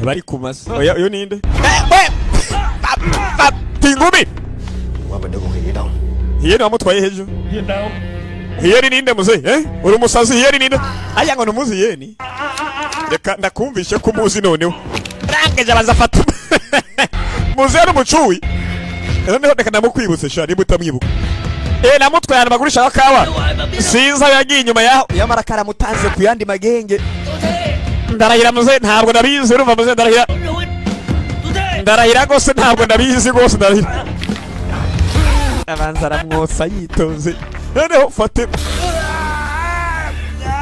Bari kumasa. Oya uyu ninde? Tingumi. Hiyeni wamutwaye hejo. Hiyeni ninde muze? Eh? Uri umusazi hiyeni ninde? Aya ngo numuzi hiyeni. Reka ndakumvishe ko muzi noneho. Rangeje abaza fata. Muze ari umucuwi. Noneho reka ndamukwibutse sha niba utamwibuka. Eh namutwaye ahantu bagurisha kawa. Sinza yagiye inyuma yaho. Yamara karamutanze ku yandi magenge. Ndarahira muze ntabwo ndabizi urumva muze ndarahira. Ndarahira gose ntabwo ndabizi gose ndarahira. Abanza aramwotsa yitonze. Noneho fate.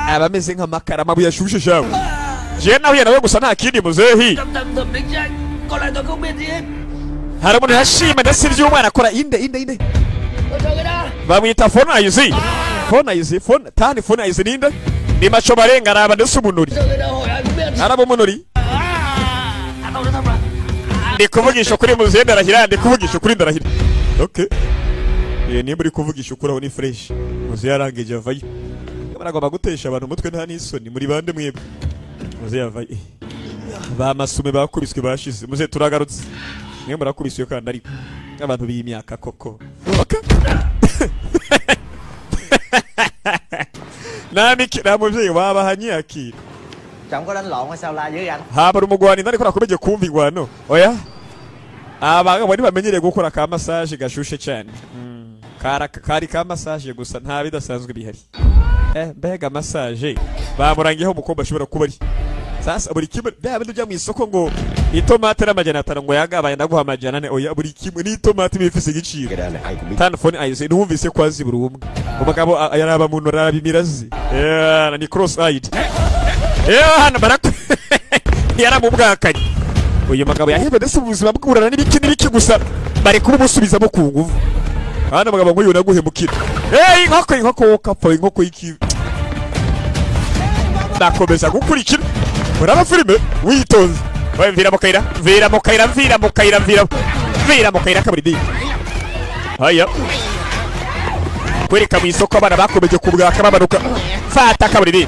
Abameze nk'amakara amabuye ashushe shawe. Je nahuye nawe gusa nta kindi muzehi. Hari umuntu yashima ndetse iby'umwana akora inde inde inde. Bamwita Fonayizi. Fonayizi fon tani Fonayizi ninde? Ni macho marenga araba ndetse umunuri. Araba umunuri. Ndi kuvugisha kuri muzehe ndarahira ndi kuvugisha kuri ndarahira. Okay. Nimba uri kuvugisha ukuri aho ni fresh. Muzehe yarangije avayo. Baragomba gutesha abantu umutwe nta n'isoni muri bande mwebwe. Muzehe avayo. Ba masume bakubiswe bashize. Muzehe turagarutse. Mwe murakubiswe kandi ariko abantu b'imyaka koko. Okay. Nami na muvyeyi wabahanye akira. Chồng có đánh lộn hay sao la dữ anh? Haba umugwani ariko nakomeje kumva ingwano. Oya. Abagabo ntibamenyereye gukora ka massage gashushe cyane. Kari ka massage gusa nta bidasanzwe bihari. Mbega massage. Bamurangiyeho umukobwa ashobora kuba ari. Sasa buri kimwe byaba bijya mu isoko ngo itomate n'amajana 5 ngo yagabaye ndaguha amajana 4 oya buri kimwe n'itomate bifise igiciro. Telefone ayize numvise ko azi buri umwe. Umugabo yaraba muntu arabimirazi. Ni cross eyed. Hano barako yaramubwakanye. Uyu mugabo yahebe ndetse ubuzima bw'uburana n'ibiki n'ibiki gusa bari kubumusubizamo ku nguvu. Hano mugabo ngo yunaguhemukira. Inkoko inkoko wokapfa inkoko y'iki. Ndakomeza gukurikira. Uraba filime witonze. Wewe mvira mu kayira, mvira mu kayira, mvira mu kayira, mvira. Mvira mu kayira kabiri di. Haya. Kwereka mu isoko abana bakomeje kubwaka babanuka. Fata kabiri di.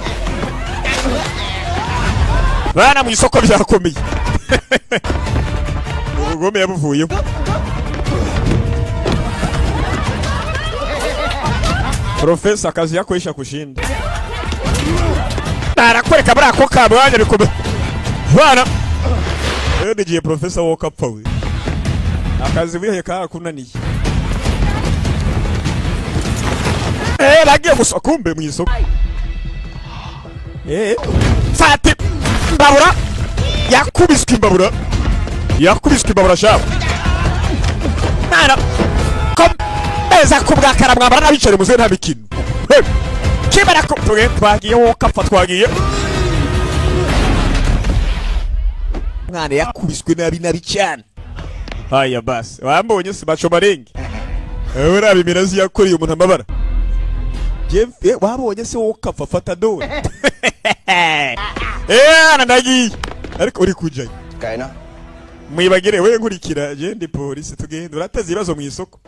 Bana mu isoko byakomeye. Ubugome yabuvuyeho. Profesa kazi yako isha kushinda. Arakwereka muri ako kabwanya bikome. Bana. Nigiye profesa wokapfa we. Akazi wihaye karakunaniye. Bagiye gusa kumbe mu isoko. Fati mbabura yakubiswe imbabura. Yakubiswe imbabura shabo. Mwana komeza kubwakara mwambara n'abicare muze nta mikino. Kibara ko twagiye wowe kapfa twagiye. Mwana yakubiswe nabi nabi cyane. Haya basi wambonye si baco marengi. Urabi mirazi yakoreye umuntu amabara. Jeff wabonye se wowe kapfa fata dore. Ndagiye. Ariko uri kujayo. Kaina. Mwibagire we nkurikira je ndi polisi tugenda urateze ibibazo mu isoko.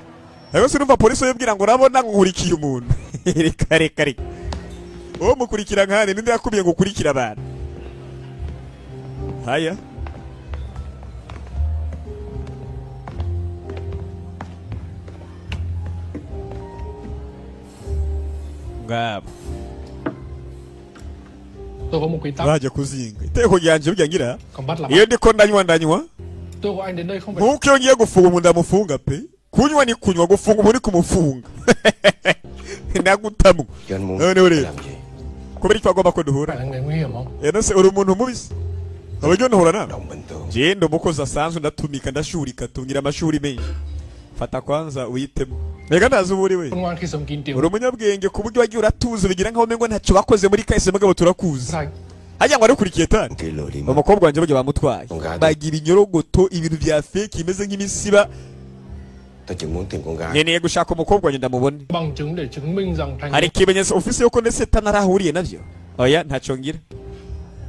Ariko sinumva polisi yibwira ngo urabona nkurikiye umuntu. Reka reka reka. Uwo mukurikira nkane ninde yakubiye ngo ukurikira abantu. Haya. Ngabo. Baje kuzinga. Iteko ryanje burya ngira. Iyo ndiko ndanywa ndanywa. Nkuko iyo ngiye gufunga umuntu ndamufunga pe. Kunywa ni kunywa, gufunga umuntu ni kumufunga. Ndagutamwe. None uri. Kubera icyo agomba ko duhura. Ese uri umuntu mubisi. Aburyo ntuhura nawe. Je ndo mukozi asanzwe ndatumika ndashurika tungira amashuri menshi. Fata kwanza uyitemo. Rega ndazi uburi we. Uri umunyabwenge ku buryo wagiye uratuza bigira nkaho mengo ntacyo bakoze muri kahise mugabo turakuzi. Hajya ngo arukurikiye tani. Umukobwa wanje burya bamutwaye. Bagira inyorogoto ibintu bya fake imeze nk'imisiba. Nkeneye gushaka umukobwa wanje ndamubone. Hari ikimenyetso ofisi yuko ndetse tanarahuriye navyo. Oya ntacyo ngira.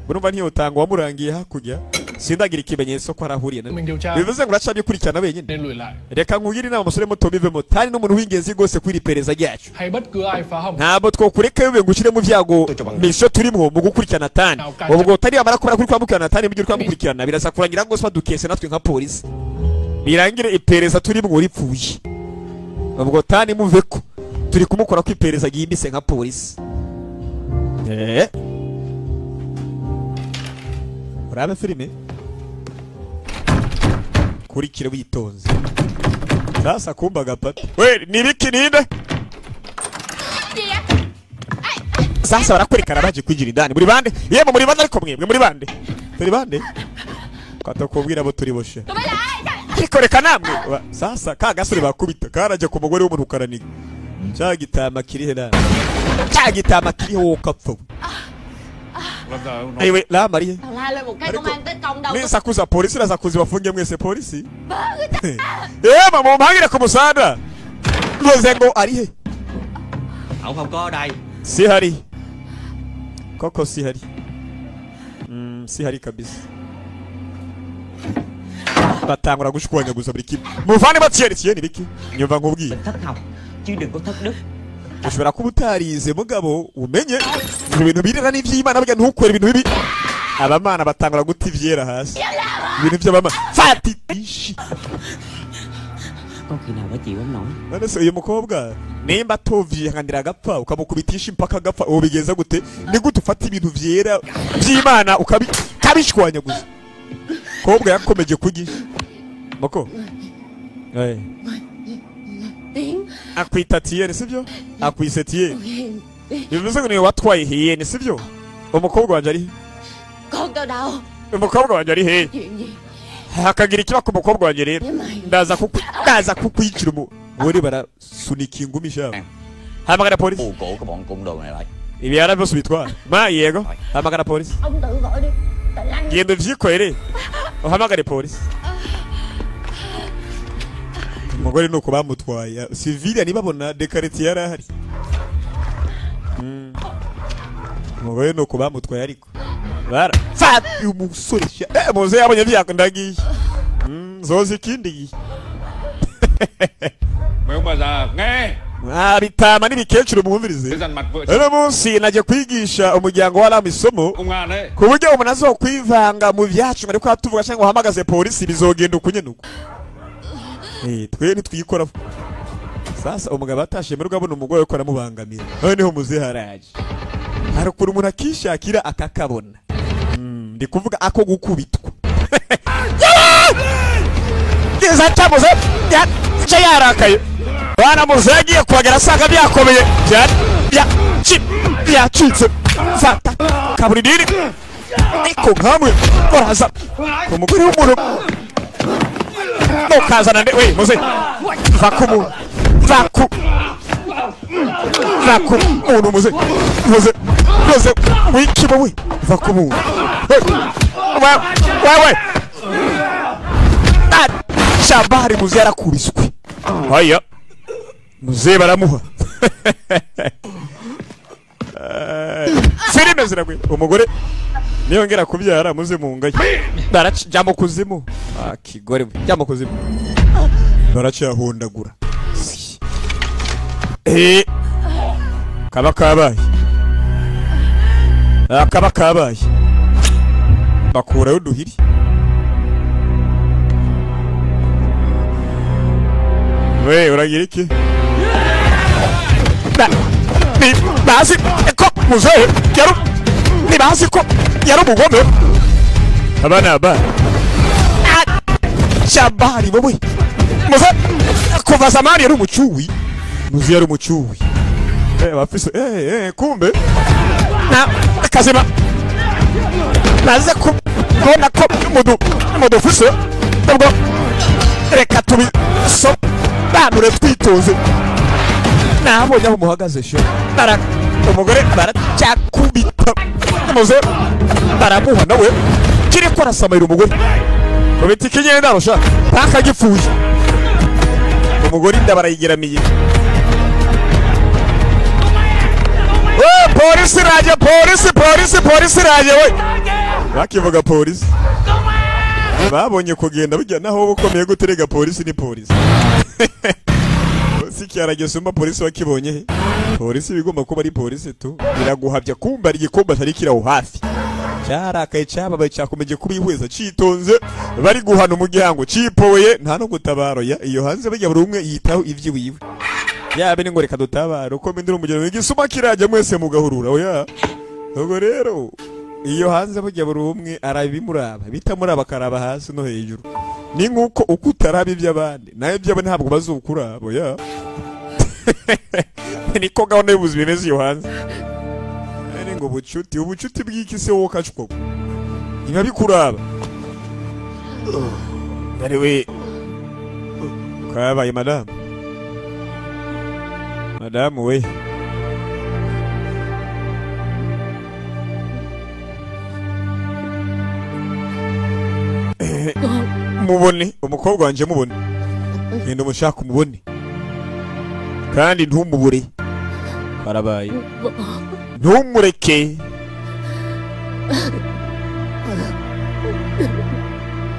Urumva ntiyotanga wamurangiye hakurya. Sindagira ikimenyetso ko arahuriye navyo. Bivuze ngo uracabikurikirana wenyine. Reka nkugire inama musore muto bivemo tani n'umuntu w'ingenzi gose kwiri pereza ryacu. Ntabwo twokureka yube ngo ushire mu vyago misho turimo mu gukurikirana tani. Ubwo tari amara kubara kuri kwamukirana tani mu gihe twamukurikirana birasa kurangira ngo badukese natwe nka polisi. Birangire ipereza turimo ripfuye. Ubwo tani muveko turi kumukora ko ipereza ryimbise nka polisi. Urabe filime kurikire witonze. Sasa kumba gapata. We nibiki ninde? Sasa barakwerekana baje kwigira indani. Muri bande? Yemwe muri bande ariko mwebwe muri bande. Turi bande? Katakubwira abo turi boshe. Ikoreka namwe. Sasa ka gasore bakubita karaje ku mugore w'umuntu karaniga. Cya gitama kiri he nana? Cya gitama kiri ho kapfa. Aiwe la Marie. Nisakuza polisi razakuzi bafunge mwese polisi. Mama mumpangire ku musada. Mvuze ngo ari he? Ông không có ở đây. Si hari. Koko si hari. Si hari kabisa. Batangura gushwanya gusa buri kimwe. Muvane batiyeri biki? Nyumva nkubwiye. Chứ đừng có thất đức. Ushobora kuba utarize mugabo umenye ibintu birera n'ivy'Imana burya ntukore ibintu bibi. Abamana batangura guta ivyera hasi. Ibintu by'abamana. Fati ishi. Có khi nào bà chịu không nổi. None se uyu mukobwa nimba atovyihanganira agapfa ukamukubitisha impaka agapfa ubigenza gute? Ni gute ufata ibintu vyera by'Imana ukabishwanya gusa? Kobwa yakomeje kugisha. Moko. Akwita Tiyeni sibyo? Akwise Tiyeni. Bivuze ngo ni watwaye Hiyeni sibyo? Umukobwa wanje ari Con tao đâu? Umukobwa wanje ari he? Hakagira ikiba ku mukobwa wanje rero. Ndaza kukwicira umugore barasunika ingumi shabo. Hamagara polisi. Cổ cái bọn cung đồ này lại. Ibi yaravyose bitwara. Ma yego. Hamagara polisi. Ông tự gọi đi. Genda uvyikorere. Uhamagare polisi. Umugore nuko bamutwaye civilian nibabona dekareti yarahari. Umugore nuko bamutwaye ariko bara fati umusore muze yabonye byako ndagiye. Zozi ikindi. Bitama n'ibikecuru muhumvirize. Rero munsi naje kwigisha umuryango wa Ramu isomo ku buryo umuntu azokwivanga mu byacu ariko atuvuga cyangwa uhamagaze polisi bizogenda ukunyenuko. Twe ntitwikora. Sasa umugabo atashe mu rugo abona umugore yuko aramubangamira. Noneho muze haraje. Harukuru umuntu akishakira akakabona. Ndi kuvuga ako gukubitwa. Geza cyamuze yaje yarakaye. Bana muze yagiye kuhagera asanga byakomeye. Byacitse. Fata kaburidiri. Ariko nkamwe baraza. Umugore w'umuntu Nukazana nde we muze vakumu vaku vaku muntu muze muze muze wikibo we vakumu wewe Shabari muze yarakubiswe. Haya muze baramuha. Filime ziragwe umugore niyongera kubyara muze mungaye baraca mu kuzimu. Kigore jya mu kuzimu baracyahondagura. Kaba kabaye kaba kabaye bakurayo duhiri. We uragira iki? Bazi ko muzehe yari nibazi ko yari umugome. Abana ba Shabari wowe muze kuva zamani yari umucuwi. Muze yari umucuwi. Bafise kumbe na kazima naze kubona ko mudufise ubwo reka tubi so banure twitoze. Nabonye aho muhagaze sho bara umugore baracyakubita muze baramuha nawe kiri ko arasamayira umugore kubita ikinyenda rusha paka gipfuye umugore inda barayigeramiye. Polisi raje polisi polisi polisi raje we bakivuga polisi babonye kugenda bijya naho bukomeye guterega polisi ni polisi. Polisi cyarageze umba polisi wakibonye he? Polisi bigomba kuba ari polisi tu biraguhabya kumba ari igikomba atari kiraho hafi cyarakaye cyababaye cyakomeje kubihweza citonze bari guhana umuryango cipoye nta no gutabaro ya iyo hanze bajya buri umwe yitaho ivyiwiwe yabe ni ngo reka dutabaro uko mbindira umugero w'igisuma kirajya mwese mugahurura. Oya ubwo rero iyo hanze bajya buri umwe arabimuraba bitamuraba karaba hasi no hejuru ni nkuko uko utaraba iby'abandi nawe byabo ntabwo bazukuraba. Oya niko gahunda y'ubuzima imeze iyo hanze. Ari ngo bucuti ubucuti bw'iki se wowe kacwo niba bikuraba ari we kabaye madamu madamu we. Mubone umukobwa wanje mubone genda umushaka umubone kandi ntumubure barabaye ntumureke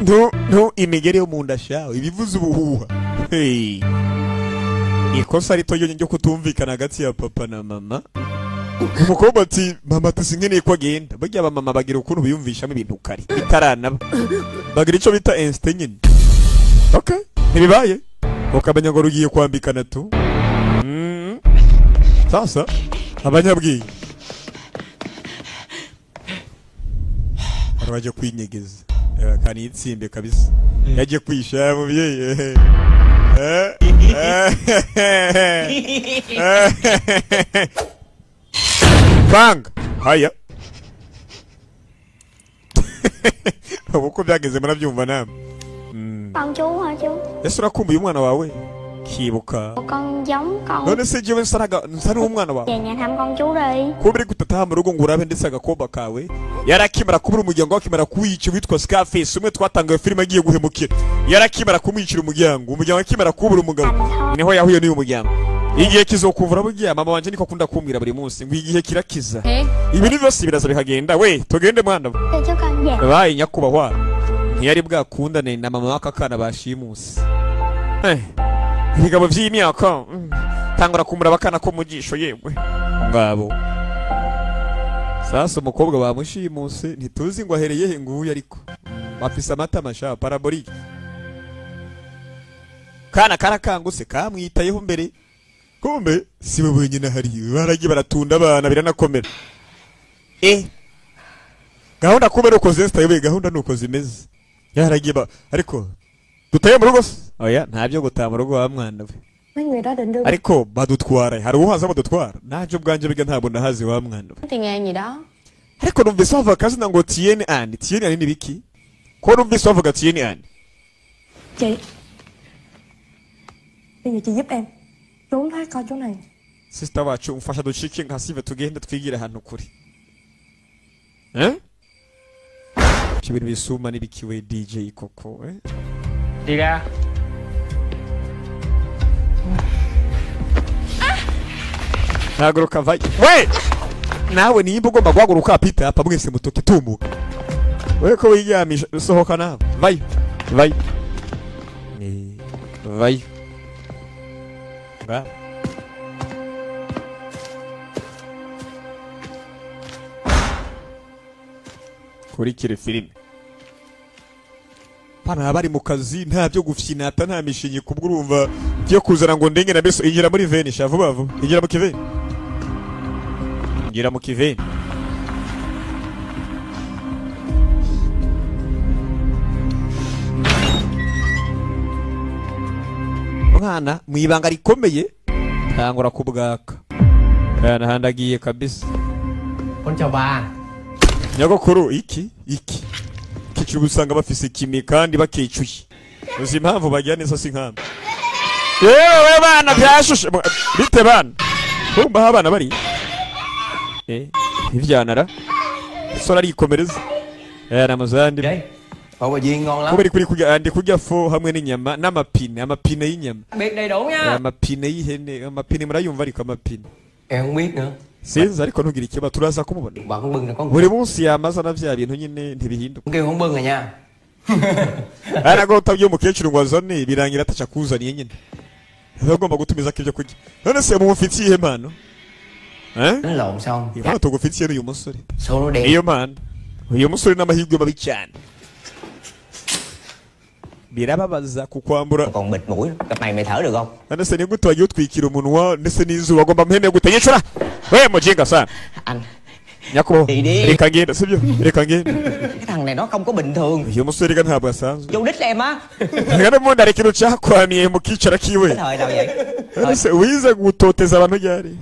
ntu imigeri yo munda shawe ibivuze ubuhuha. Hey ikosa rito ryo kutumvikana hagati ya papa na mama. Umukobwa ati mama tusinkeneye ko agenda. Burya aba mama bagira ukuntu biyumvishamo ibintu kare bitaranaba bagira icyo bita instinct nyine. Okay ntibibaye ukamenya ngo rugiye kwambikana tu. Sasa abanyabwiye baraje kwinyegeza kani itsimbe kabisa yaje kwisha mubyeyi. Bang haya uko byageze murabyumva namwe. Con chú hả chú? Ese urakumbuye umwana wawe? Kibuka. Con giống con. None se jewe nsa n'umwana wawe? Về nhà thăm con chú đi. Kuba uri gutataha mu rugo ngo urabe ndetse agakomba kawe. Yarakimara kubura umuryango akimara kuwica witwa Scarface umwe twatangaye filime agiye guhemukira. Yarakimara kumwicira umuryango, umuryango akimara kubura umugabo. Niho yahuye n'uyu muryango. Igihe kizokuvura bugiye mama wanje niko akunda kumbwira buri munsi ngo igihe kirakiza. Ibintu byose biraza bikagenda we tugende mwana. Bayi nyakubahwa. Ntiyari bwakundane na mama w'akakana bashimuse. Ibigabo by'imyaka tangura kumura bakana ko mugisho yewe ngabo. Sasa umukobwa bamushimuse ntituzi ngo ahereye he nguyu ariko bafise amata masha parabolique. Kana karakanguse kamwitayeho mbere kumbe siwe wenyine hari baragiye baratunda abana biranakomera. Gahunda kumbe uko zestaye gahunda nuko zimeze yaragiye ariko dutaye mu rugo se? Oya ntabyo gutaha mu rugo wa mwana we. Ariko badutwara hari uhaza badutwara ntabyo bwanje biga ntabwo nahazi wa mwana we. Ariko numvise bavuga kazina ngo Tien An Tien An ni biki? Ko numvise bavuga Tien An. Chị Bây giờ chị giúp em trốn thoát coi chỗ này. Sister wacu umfasha ducike nka sive tugende twigire ahantu kure. Eh? Ibintu bisuma nibikiwe DJ koko eh? Đi ra. Haguruka vayo. We! Nawe nimba ugomba guhaguruka Peter apa mwese mutoke tumuka. Wewe ko wiryamisha sohoka nawe. Vayo. Vayo. Vayo. Ba. Kurikire filime. Pana bari mu kazi nta byo gufyinata nta mishinyi kubwurumva byo kuzana ngo ndenge na beso injira muri veni sha vuba vuba injira mu kiveni. Injira mu kiveni. Mwana mu ibanga rikomeye tangura kubwaka. Kana handagiye kabisa. Con chào bà. Nyogokuru iki iki kicu usanga bafise kimi kandi bakicuye. Uzi impamvu bagira neza si nkamba. Yewe bana byashushe bite bana. Kumba abana bari. Ivyanara. Sora arikomereza. Ramazandi. Phô bà Duyên ngon lắm. Kubera kuri kurya andi kurya fo hamwe n'inyama n'amapine, amapine y'inyama. Biết đầy đủ nha. Amapine y'ihene, amapine murayumva ariko amapine. Em không biết nữa. Sinzi ariko ntugire ikibazo turaza kumubona. Bà con bưng là con. Buri munsi yamaza na vya bintu nyine ntibihinduka. Kêu không bưng rồi nha. Arago utabye umukecuru ngo azane birangira ataca kuzaniye nyine. Agomba gutumiza ko ibyo kurya. None se mumufitiye iyihe mpano? Eh? Đánh lộn xong. Impano tugufitiye n'uyu musore. Số nó đen. Iyo mpano. Uyu musore n'amahirwe mabi cyane. Birababaza kukwambura. Còn bịt mũi, cặp này mày thở được không? None se ni gute wagiye utwikira umunwa ndetse n'izuba agomba mpeme gute nyicura? We mujinga sana. Anh. Nyakubahwa. Reka ngende sibyo? Reka ngende. Cái thằng này nó không có bình thường. Uyu musore reka ntabwo asanzwe. Vô đích em á. Reka n'ubundi hari ikintu cyakwamiye mu kicara kiwe. Thời nào vậy? None se wize gutoteza abantu ryari?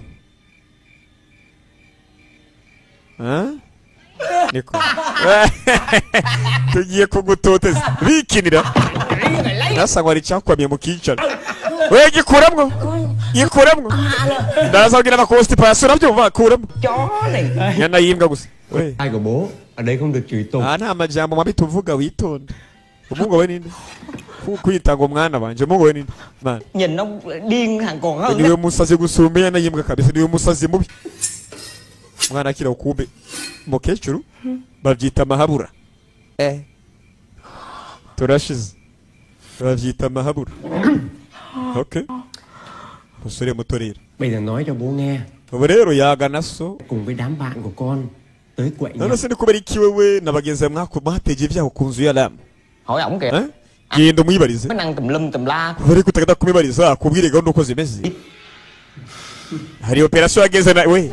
Ha? Niko. Tugiye kugutoteza. Bikinira. Nasa ngo hari cyakwamiye mu kicara. We gikuramwo. Gikuramwo. Ndaza kugira amakositipasiyo urabyumva kuramo. Nyana yimbwa gusa. We. Ai của bố ở đây không được chửi tục. Ah nta majambo mabi tuvuga witonde. Umuhungu we ninde? Kwita ngo mwana wanje umuhungu we ninde? Man. Nhìn nó điên thằng còn hơn. Niwe musazi gusumba nyana yimbwa kabisa niwe musazi mubi. Mwana akira ukumbe mukecuru babyita mahabura. Turashize. Babyita mahabura. Okay. Musore muto rero. Bây giờ nói cho bố nghe. Ubu rero yagana so cùng với đám bạn của con tới quậy. None se ni kubera iki wewe na bagenzi bawe mwateje ibyago ku nzu ya Lam? Hỏi ổng kìa. Genda umwibarize. Nó năng tùm lum tùm la. Bari kutagenda kumwibariza akubwire gahunda uko zimeze. Hari operation yageze na we.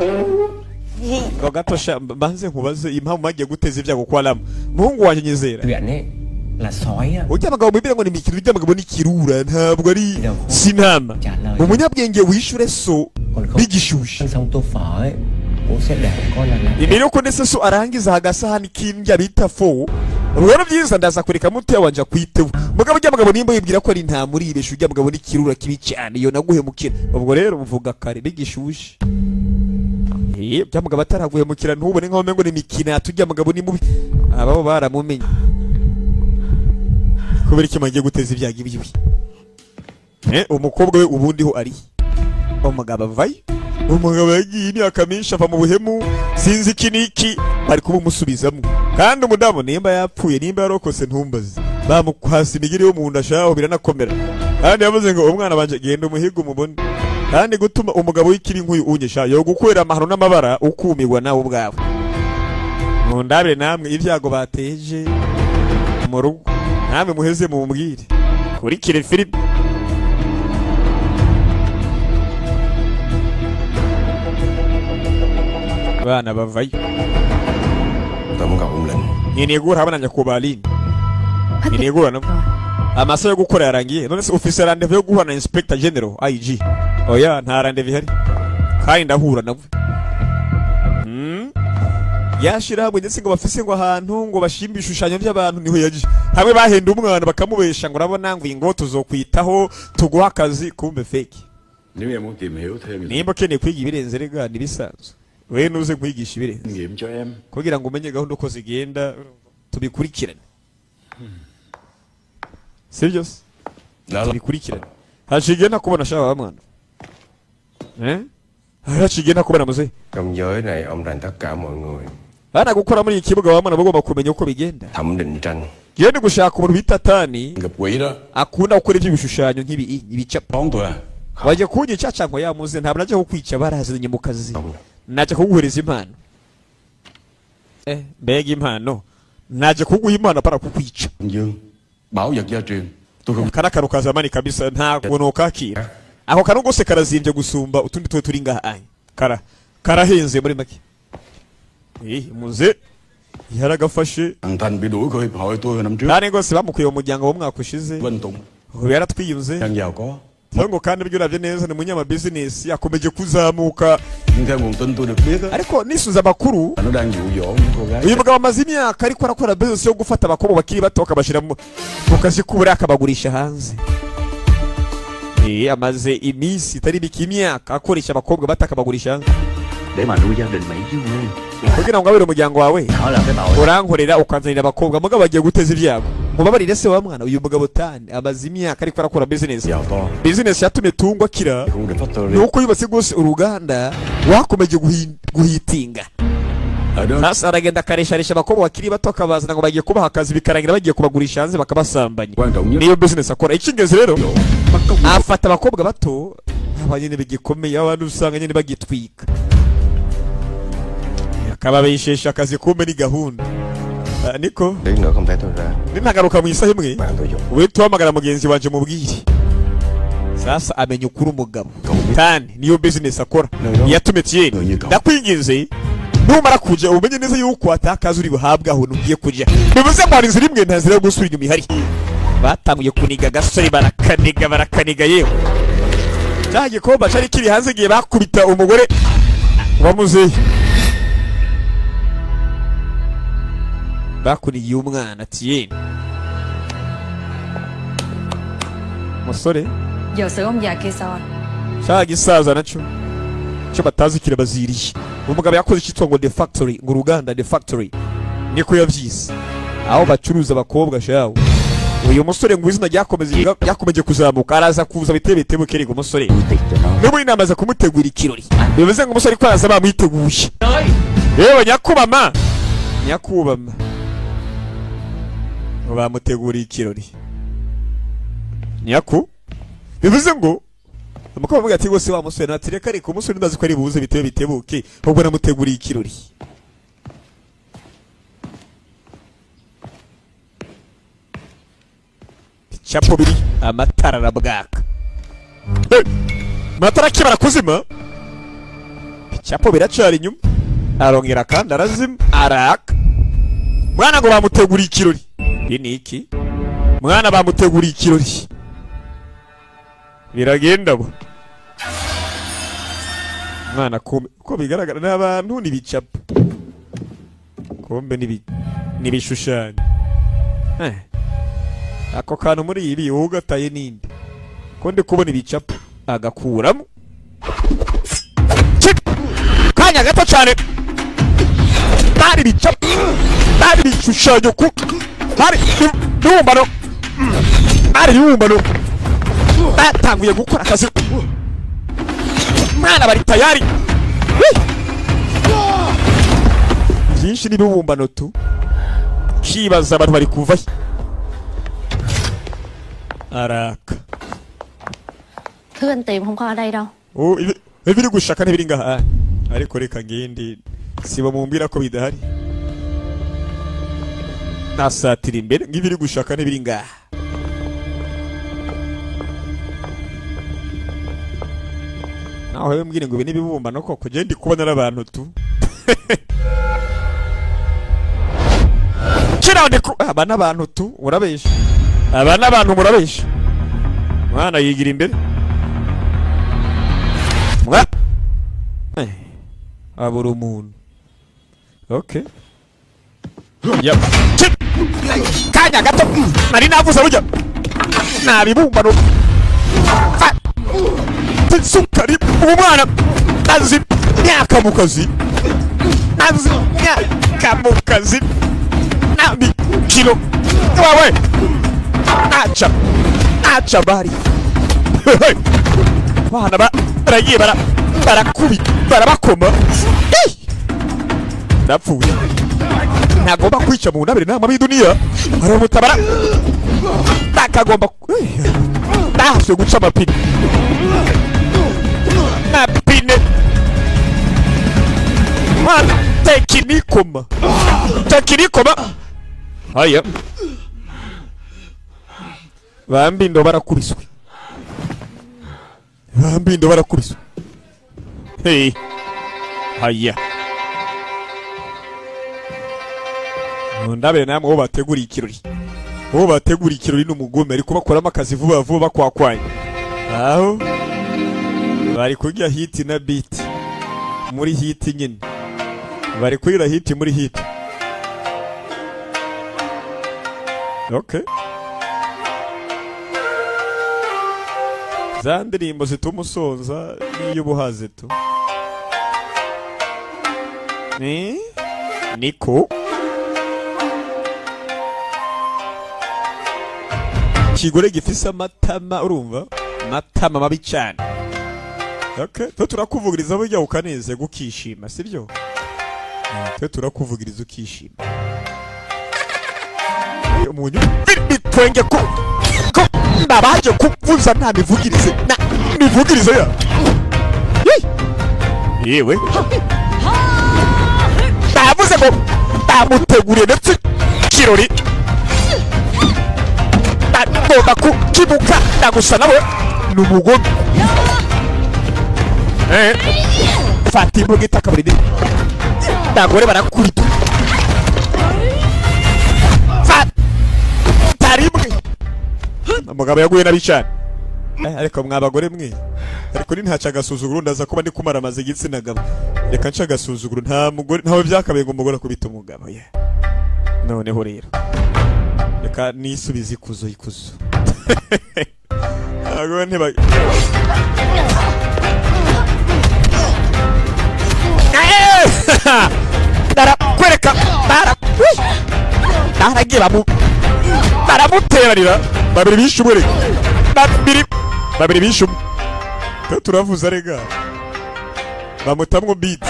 Ngo gato sha banze nkubaze impamvu bagiye guteza ibyago kwa Lam. Muhungu wanjye nyizera. Chuyện ấy là sói á. Ujya abagabo bibira ngo ni imikino ujya abagabo ni kirura ntabwo ari sinama. Umunyabwenge wishure so bigishushe. Xong tô phở ấy, bố sẽ để con là làm. Imbere yuko ndetse so arangiza agasahani k'indya bita fo. Rero byiza ndaza kureka muti wanje kwiteho. Mugabo ujya abagabo nimba yibwira ko ari nta muribesha ujya abagabo ni kirura kibi cyane iyo naguhemukira. Ubwo rero mvuga kare bigishushe. Bya mugabo ataraguhemukira ntubone nkaho mengo ni imikino atujya mugabo ni mubi. Ababo baramumenye. Kubera iki magiye guteza ibyago ibibi. Umukobwa we ubundi ho ari. Umugabo avayo. Umugabo yagiye imyaka myinshi ava mu buhemu sinzi iki niki bari kubumusubizamo. Kandi umudamu nimba yapfuye nimba yarokose ntumbaze. Bamukwasa imigiri yo mu nda shaho biranakomera. Kandi yavuze ngo umwana banje genda umuhigo umubone. Kandi gutuma umugabo w'ikibi nk'uyu unyesha yo gukwera amahano n'amabara ukumirwa nawe ubwawe. Mundabire namwe ibyago bateje mu rugo. Namwe muheze mumbwire. Kurikire filime. Bana bavayo. Nkeneye guhura hamwe na nyakubahwa Aline. Nkeneye guhura nawe. Amasaha yo gukora yarangiye. None se ufise rendez-vous yo guhura na Inspector General IG? Oya nta rendez-vous ihari. Kandi ndahura nawe. Yashira hamwe ndetse ngo bafise ngo ahantu ngo bashimbe ibishushanyo by'abantu, niho yaje hamwe bahenda umwana bakamubesha ngo urabona ngo ingo tuzokwitaho, tuguha akazi, kumbe fake. Nếu em muốn tìm hiểu thêm Nimba ukeneye kwiga ibirenze, rega nibisanzwe, we nuze nkwigisha ibirenze kinh nghiệm cho em. Kugira ngo umenye gahunda uko zigenda, tubikurikirane, sibyo se? Tubikurikirane. Haciye ntakubona shaba wa mwana, eh, haciye ntakubona muzehe. Trong giới này ông rành tất cả mọi người. Bana gukora muri iki kibuga, wa mwana, bagomba kumenya uko bigenda. Thẩm định tranh. Genda gushaka umuntu bita Tani, Gặp quỷ đó. Akunda gukora iby'ibishushanyo nk'ibi ibicapo. Đón tôi à? Wajya kunyica cyangwa yamuze? Ntabwo najya kukwica, barazanye mu kazi, najya kuguhereza impano. Eh, mbega impano! Najya kuguha impano para kukwica. Dương, bảo vật gia truyền. Tôi không Kara kantu kazamani kabisa, ntabwo nokakira. Ako kantu rwose karazimbye gusumba utundi tuba turi ngaha. Aya kara karahenze muri make. Eh, muze yaragafashe. Thằng Thành bị đuổi khỏi hiệp hội tôi hồi năm trước. Nane rwose bamukuye mu muryango w'umwaka ushize. Vinh Tụng Ubu yaratwiyunze. Đang giàu có. Ngo kandi ibyo uravye neza ni umunyamabizinesi, akomeje kuzamuka. Nhưng theo nguồn tin tôi được biết á, Ariko nisunze amakuru, là nó đang dụ dỗ những cô gái uyu mugabo amaze imyaka ariko arakora business yo gufata abakobwa bakiri bato akabashyira mu kazi k'uburaya, akabagurisha hanze. Eh, amaze iminsi itari mike, imyaka, akoresha abakobwa bato akabagurisha hanze. Để mà nuôi gia đình Mỹ chứ quê. Kugira ngo abere umuryango wawe, Đó là cái tội. Urankorera ukanzanira abakobwa, mugabo bagiye guteza ibyago. Mubabarire se wa mwana. Uyu mugabo Tani amaze imyaka ariko arakora business. Giàu to. Business yatumye tungwa akira Không được factory. ni uko yubatse rwose uruganda wakomeje guhitinga. Ở đó Sasa aragenda akaresharesha abakobwa bakiri bato, akabazana ngo bagiye kubaha akazi, bikarangira bagiye kubagurisha hanze bakabasambanya. Quan trọng nhất Niyo business akora. Icy'ingenzi rero, bắt cóc afata abakobwa bato, aba nyine bigikomeye, abantu usanga nyine bagitwika, akababeshesha akazi, kumbe ni gahunda. Ah, niko Tí nữa không thấy tôi ra. Ninagaruka mu isaha imwe, Bạn tôi dùng. uhite uhamagara mugenzi wanje mubwire. Sasa amenya ukuri umugabo Tani niyo business akora yatumye Tieni. Ndakwinginze, numara kuja umenye neza yuko atakaza uri buhabwe aho ugiye kuja. Bivuze ngo hari inzira imwe, nta nzira yo gusubira inyuma ihari. Batanguye kuniga agasore, barakaniga, barakaniga. Yewe, cya gikomba cari kiri hanze igihe bakubita umugore wa muzehe, bakunigiye umwana Tieni musore. Giờ xử ông già kia sao anh? Cya gisaza nacyo cyo batazi kirabaziriye. Umugabo yakoze icyitwa ngo The Factory, ngo uruganda The Factory niko yabyise, aho bacuruza abakobwa shawo. Uyu musore ngo izina ryakomeje kuzamuka, araza kuza bitebe bitebuke. Rego umusore n'ubu inama aza kumutegura ikirori, bivuze ngo umusore ko araza bamwiteguye. Yewe nyakubama, nyakubama, ngo bamuteguriye ikirori nyaku. Bivuze ngo umukobwa avuga ati rwose wa musore natireka, ariko umusore ndazi ko ari buze bitebe bitebuke, ahubwo namuteguriye ikirori. Icapo biri, amatara arabwaka. Hey! Amatara akibara kuzima, icapo biracari inyuma, arongera kandi arazima, araka. Mwana ngo bamuteguriye ikirori. Ibi ni iki? Mwana bamuteguriye ikirori, biragenda bo. Mwana kumbe uko bigaragara n'abantu n'ibicapo, kumbe n'ibishushanyo. Eh. Ako kantu muri ibi ugataye ninde ko ndi kubona ibicapo? Agakuramo kanya gato cyane, bari ibicapo, bari ibishushanyo, ku bari ibibumbano, bari ibibumbano. Batanguye gukora akazi, mwana bari tayari. Byinshi n'ibibumbano tu, kibaza abantu bari kuvahe. Araka. Thứ anh tìm không có ở đây đâu. Oh, ibiri gushaka ntibiri ngaha, ariko reka ngende siba mumbwira ko bidahari. Nasatira imbere ngibiri gushaka ntibiri ngaha. Naho wewe mbwire ngo ibi n'ibibumbano koko, je ndi kubona n'abantu tu. Kira ndi ku aba n'abantu tu, urabesha. Aba n'abantu murabesha. Mwana yigira imbere. Mwa abura umuntu. Okay. Yep. Chip. Kanya gato. Nari navuze burya. Nabibumbano. Sukari umwana azi myaka mu kazi. Azi myaka mu kazi. Nabi kilo. Wawe. Acha. Acha bari. Bana ba baragiye bara barakubi barabakoma. Ndapfuye. Ntagomba kwica mu ndabire nama b'iduniya. Aramutabara. Takagomba ndahaswe guca amapine. Mapine. Mwana tekinikoma. Tekinikoma. Haya. Bambindo barakubiswe. Bambindo barakubiswe. Hey. Haya. Ndabere namwe bo bateguriye ikirori. Bo bateguriye ikirori n'umugome ariko bakoramo akazi vuba vuba bakwakwanye. Aho bari kurya hit na beat. Muri hit nyine. Bari kurira hit muri hit. Okay. Za ndirimbo zituma usonza n'iyo ubuhaze tu. Ni Niko kigore gifise amatama urumva amatama mabi cyane. Okay, twe turakuvugiriza burya ukaneze gukishima sibyo? Twe turakuvugiriza ukishima. Umunyu bitwenge ko ndabaje kuvuza nta mivugirize na mivugirize ya. Yewe. Ndavuze ngo ndamuteguriye ndetse kirori. Ndagomba kukibuka ndagusa nawe ni umugome. Fata imbuga itakaburi ndagore barakubita. Fata rimwe. Umugabo yaguye nabi cyane. Ariko mwabagore mwe. Ariko ni ntaca agasuzuguro ndaza kuba ndi kumaramaza igitsina gabo. Reka nca agasuzuguro nta mugore ntawe byakabaye ngo umugore akubita umugabo. Yeah. Noneho rero. Reka nisubize ikuzo ikuzo. Ago ntiba Ndarakwereka baragiye bamu baramuteranira babiri bishe umwe babiri bishe umwe. Turavuza rega bamutamwo beat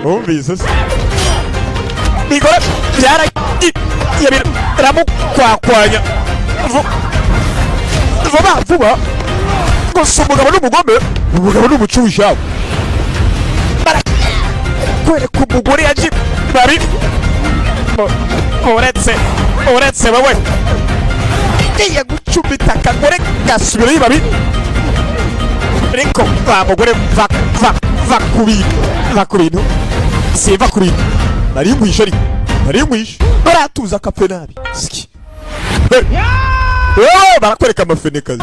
wumvise se bigora byaragiye biramukwakwanya vuba vuba. Gusa umugabo n'umugome umugabo n'umucuwisha barakwereka umugore yaje bari uretse wowe ngiye gucumita akagore gasubira ibabi ariko wa mugore va ku bintu siva ku bintu nari nkwishe ariko nari nkwishe baratuza akapfe nabi siki barakwereka amafenekazi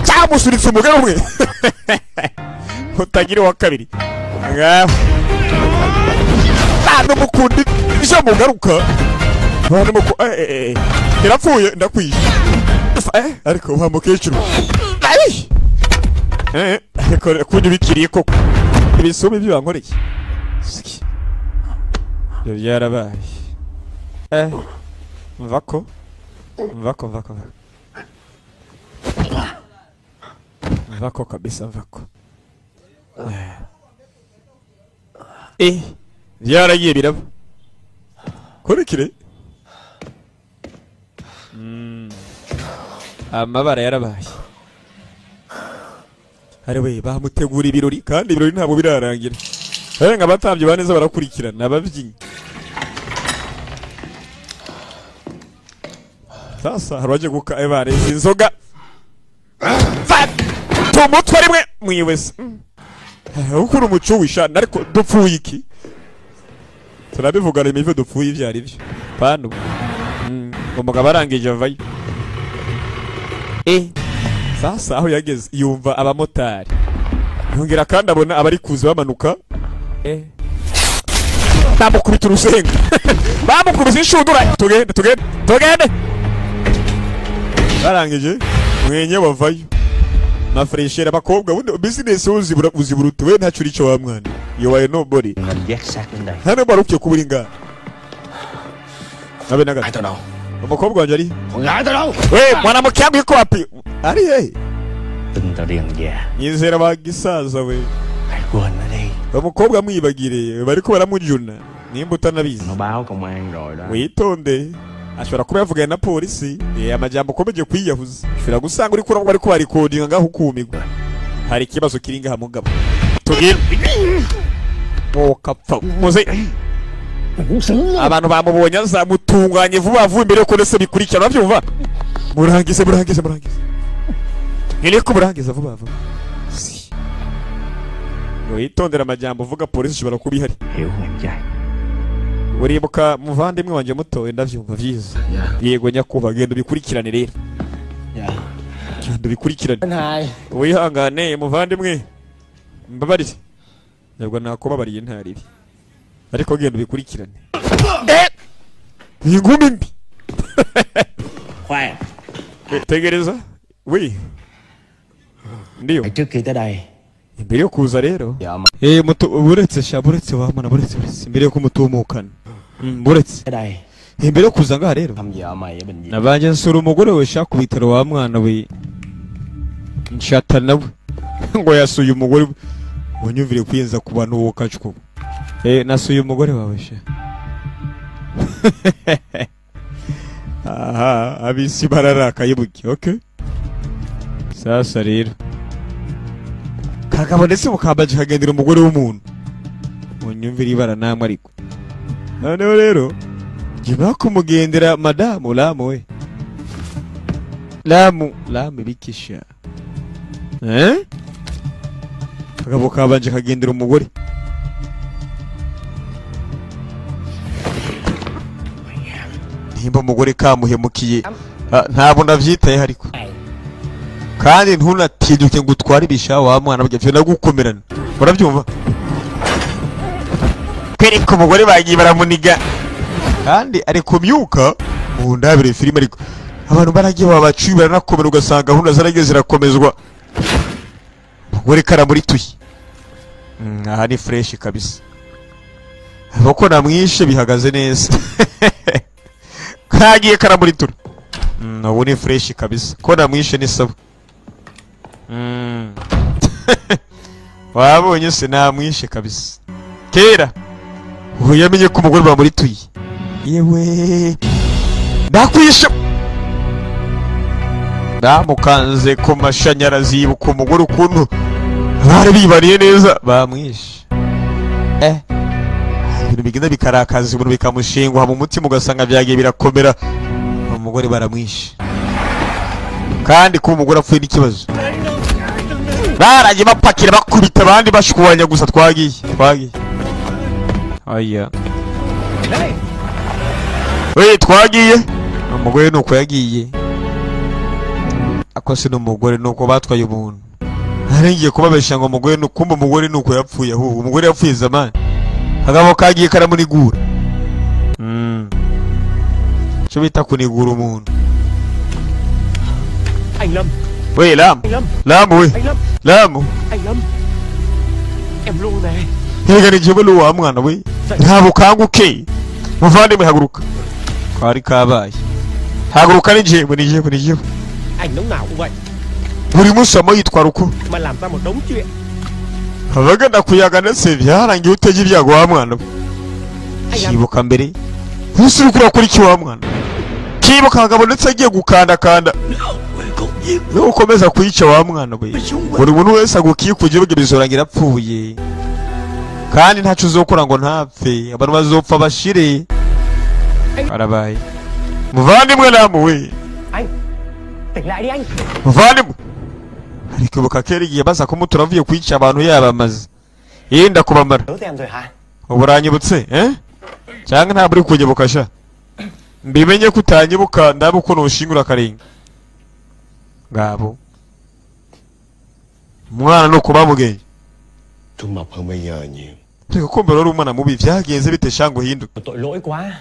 cyamusuritse umugore umwe utagira uwa kabiri ngaho bantu mukunda ibyo mugaruka bantu muku irapfuye ndakwishe ariko wa mukecuru ariko kunyubikiriye koko ibisumi byo bankoreye siki ibyo byarabaye mvako mvako mvako mvako kabisa mvako byaragiye biraba kurikire amabara yarabaye ari we bamutegura ibirori kandi ibirori ntabwo birarangira nga abatambyi baneza barakurikirana ababyinnyi sasa haraje guka ebarezi inzoga fata umutwe rimwe mwiwese ukuri umucuwisha ariko dupfuye iki turabivugana imive dupfuye ibyo ari byo pano umugabo arangije avayo sasa aho yageze yumva abamotari yongera kandi abona abari kuza bamanuka Bamukubita urusenga, bamukubise inshundura. Tugende, tugende, tugende. Barangije mwenye bavayo na freshera abakobwa. Bundi business uzibura, uzibura utuwe ntacyo uri cyo wa mwana. You are nobody. Nên vác xác lên đây. Hano barukye kuburi ngaha nabe naga. Gái tao đâu? Umukobwa wanje ari Con gái tao đâu? We mwanamke yangu iko wapi? Ari hehe? Tin tao đi ăn già. Nyizera bagisaza we. Hãy quên nó đi. Umukobwa mwibagire bariko baramujuna nimba utanabizi. Nó báo công an rồi đó. Witonde, ashobora kuba yavuganye na polisi. Amajambo ukomeje kwiyahuza, ushobora gusanga uri kurabwa ariko barikodinga ngaho ukumirwa. Hari ikibazo kiri ngaha mugabo. Tugire okapfa muze. Abantu bamubonye azamutunganye vuba vuba imbere yuko ndetse bikurikirana. Babyumva, murangize, murangize, murangize. Nkeneye ko murangiza vuba vuba. Si. Witondera amajambo uvuga, polisi ishobora kuba ihari. Hiểu không em trai? Uribuka muvandimwe wanjye muto? Ndabyumva byiza. Yego nyakubahwa, genda ubikurikirane rero, genda ubikurikirane. Anh hai. Wihangane muvandimwe, mbabarire. Ntabwo nakubabariye, ntaribi, ariko genda ubikurikirane. Iyi ngumi mbi. Khoan. Tegereza we, ndiyo. Trước khi tới đây Imbere yo kuza rero. Vợ mày Muto buretse sha, buretse wa mwana, buretse, buretse imbere yo kumutumukana. Buretse. Tới đây Imbere yo kuza ngaha rero, thăm vợ mày ở bệnh viện. Nabanje nsura umugore we sha ku bitaro wa mwana we. Nshata nawe ngo yasuye umugore we. Unyumvire kwiyenza ku bantu wowe kacwo. Nasuye umugore wawe sha. Aha abisi bararakaye buki. Okay, sasa rero kagabo ndetse mukambaje kagendera umugore w'umuntu. Unyumvire ibara namwe. Ariko noneho rero nyuma yo kumugendera madamu Lamu we, Lamu, Lamu ibikisha, eh, kagabo kabanje kagendera umugore. Nimba umugore kamuhemukiye. Ah, ntabwo ndavyitayeho, ariko kandi ntunatinyuke ngo utware ibisha wa mwana burya byo nagukomerana, urabyumva? Kwereka umugore bagiye baramuniga kandi ari kumyuka mu ndabire filime. Ariko abantu baragiye babacuye baranakomera, ugasanga gahunda zaragiye zirakomezwa. Umugore karamurituye. Aha ni fresh kabisa kuko namwishe bihagaze neza, kagiye karamuritura. Ubu ni fresh kabisa ko namwishe ni sawa. Wabonye se namwishe kabisa kera. Ubu yamenye ko umugore bamurituye. Yewe, ndakwishe. Ndamukanze ku mashanyarazi, yibuka umugore ukuntu bari bibaniye neza, bamwishe. Ibintu bigenda bikarakaza umuntu, bikamushingwa mu mutima, ugasanga byagiye birakomera. Umugore baramwishe, kandi kuba umugore apfuye n'ikibazo. Baragiye bapakira bakubita abandi bashwanya gusa. Twagiye, twagiye. Aya we, twagiye. Umugore nuko yagiye akose n'umugore nuko batwaye umuntu. Nari kubabesha ngo umugore nukumva umugore nuko yapfuye, ahubwo umugore yapfuye zamani. Kagabo kagiye karamunigura. Cyo bita kunigura umuntu. Anh Lâm. We Lam. Anh Lâm. Lam we. Anh Lâm. Lam. Anh Lâm. Em luôn này. Erega ni jewe wa mwana we. Ntabwo ukanguke muvandimwe, haguruka. Kari kabaye, haguruka, ni jewe, ni jewe, ni jewe. Anh lúc nào cũng vậy. Buri munsi wama yitwara uko. Mà làm ra một đống chuyện. Abagana kuyaga ndetse byarangiye utege ibyago wa mwana we. Anh Lâm. Kibuka mbere ntusi uriko urakora iki wa mwana? Kibuka akagabo ndetse agiye gukandakanda. Nukomeza kuyica wa mwana we, buri muntu wese agukikuje burya bizorangira apfuye, kandi ntaco uzokora ngo ntapfe. Abantu bazopfa bashire. Arabaye muvandimwe Lamu we. Anh. Tỉnh lại đi anh. Muvandimwe, ariko kera igihe baza kumutura avuye kwica abantu yabamaze yenda kubamara. Nhớ tới em rồi hả? Ubu uranyibutse eh? Cyangwa ntabwo uri kunyibuka sha? Mbimenye ko utanyibuka, ndabe ukuntu ushingura akarenga ngabo umwana nuko bamugeye. Tôi mập hơn bây giờ nhiều. Reka kumbe rero umwana mubi vyagenze bite shango hinduka. Tội lỗi quá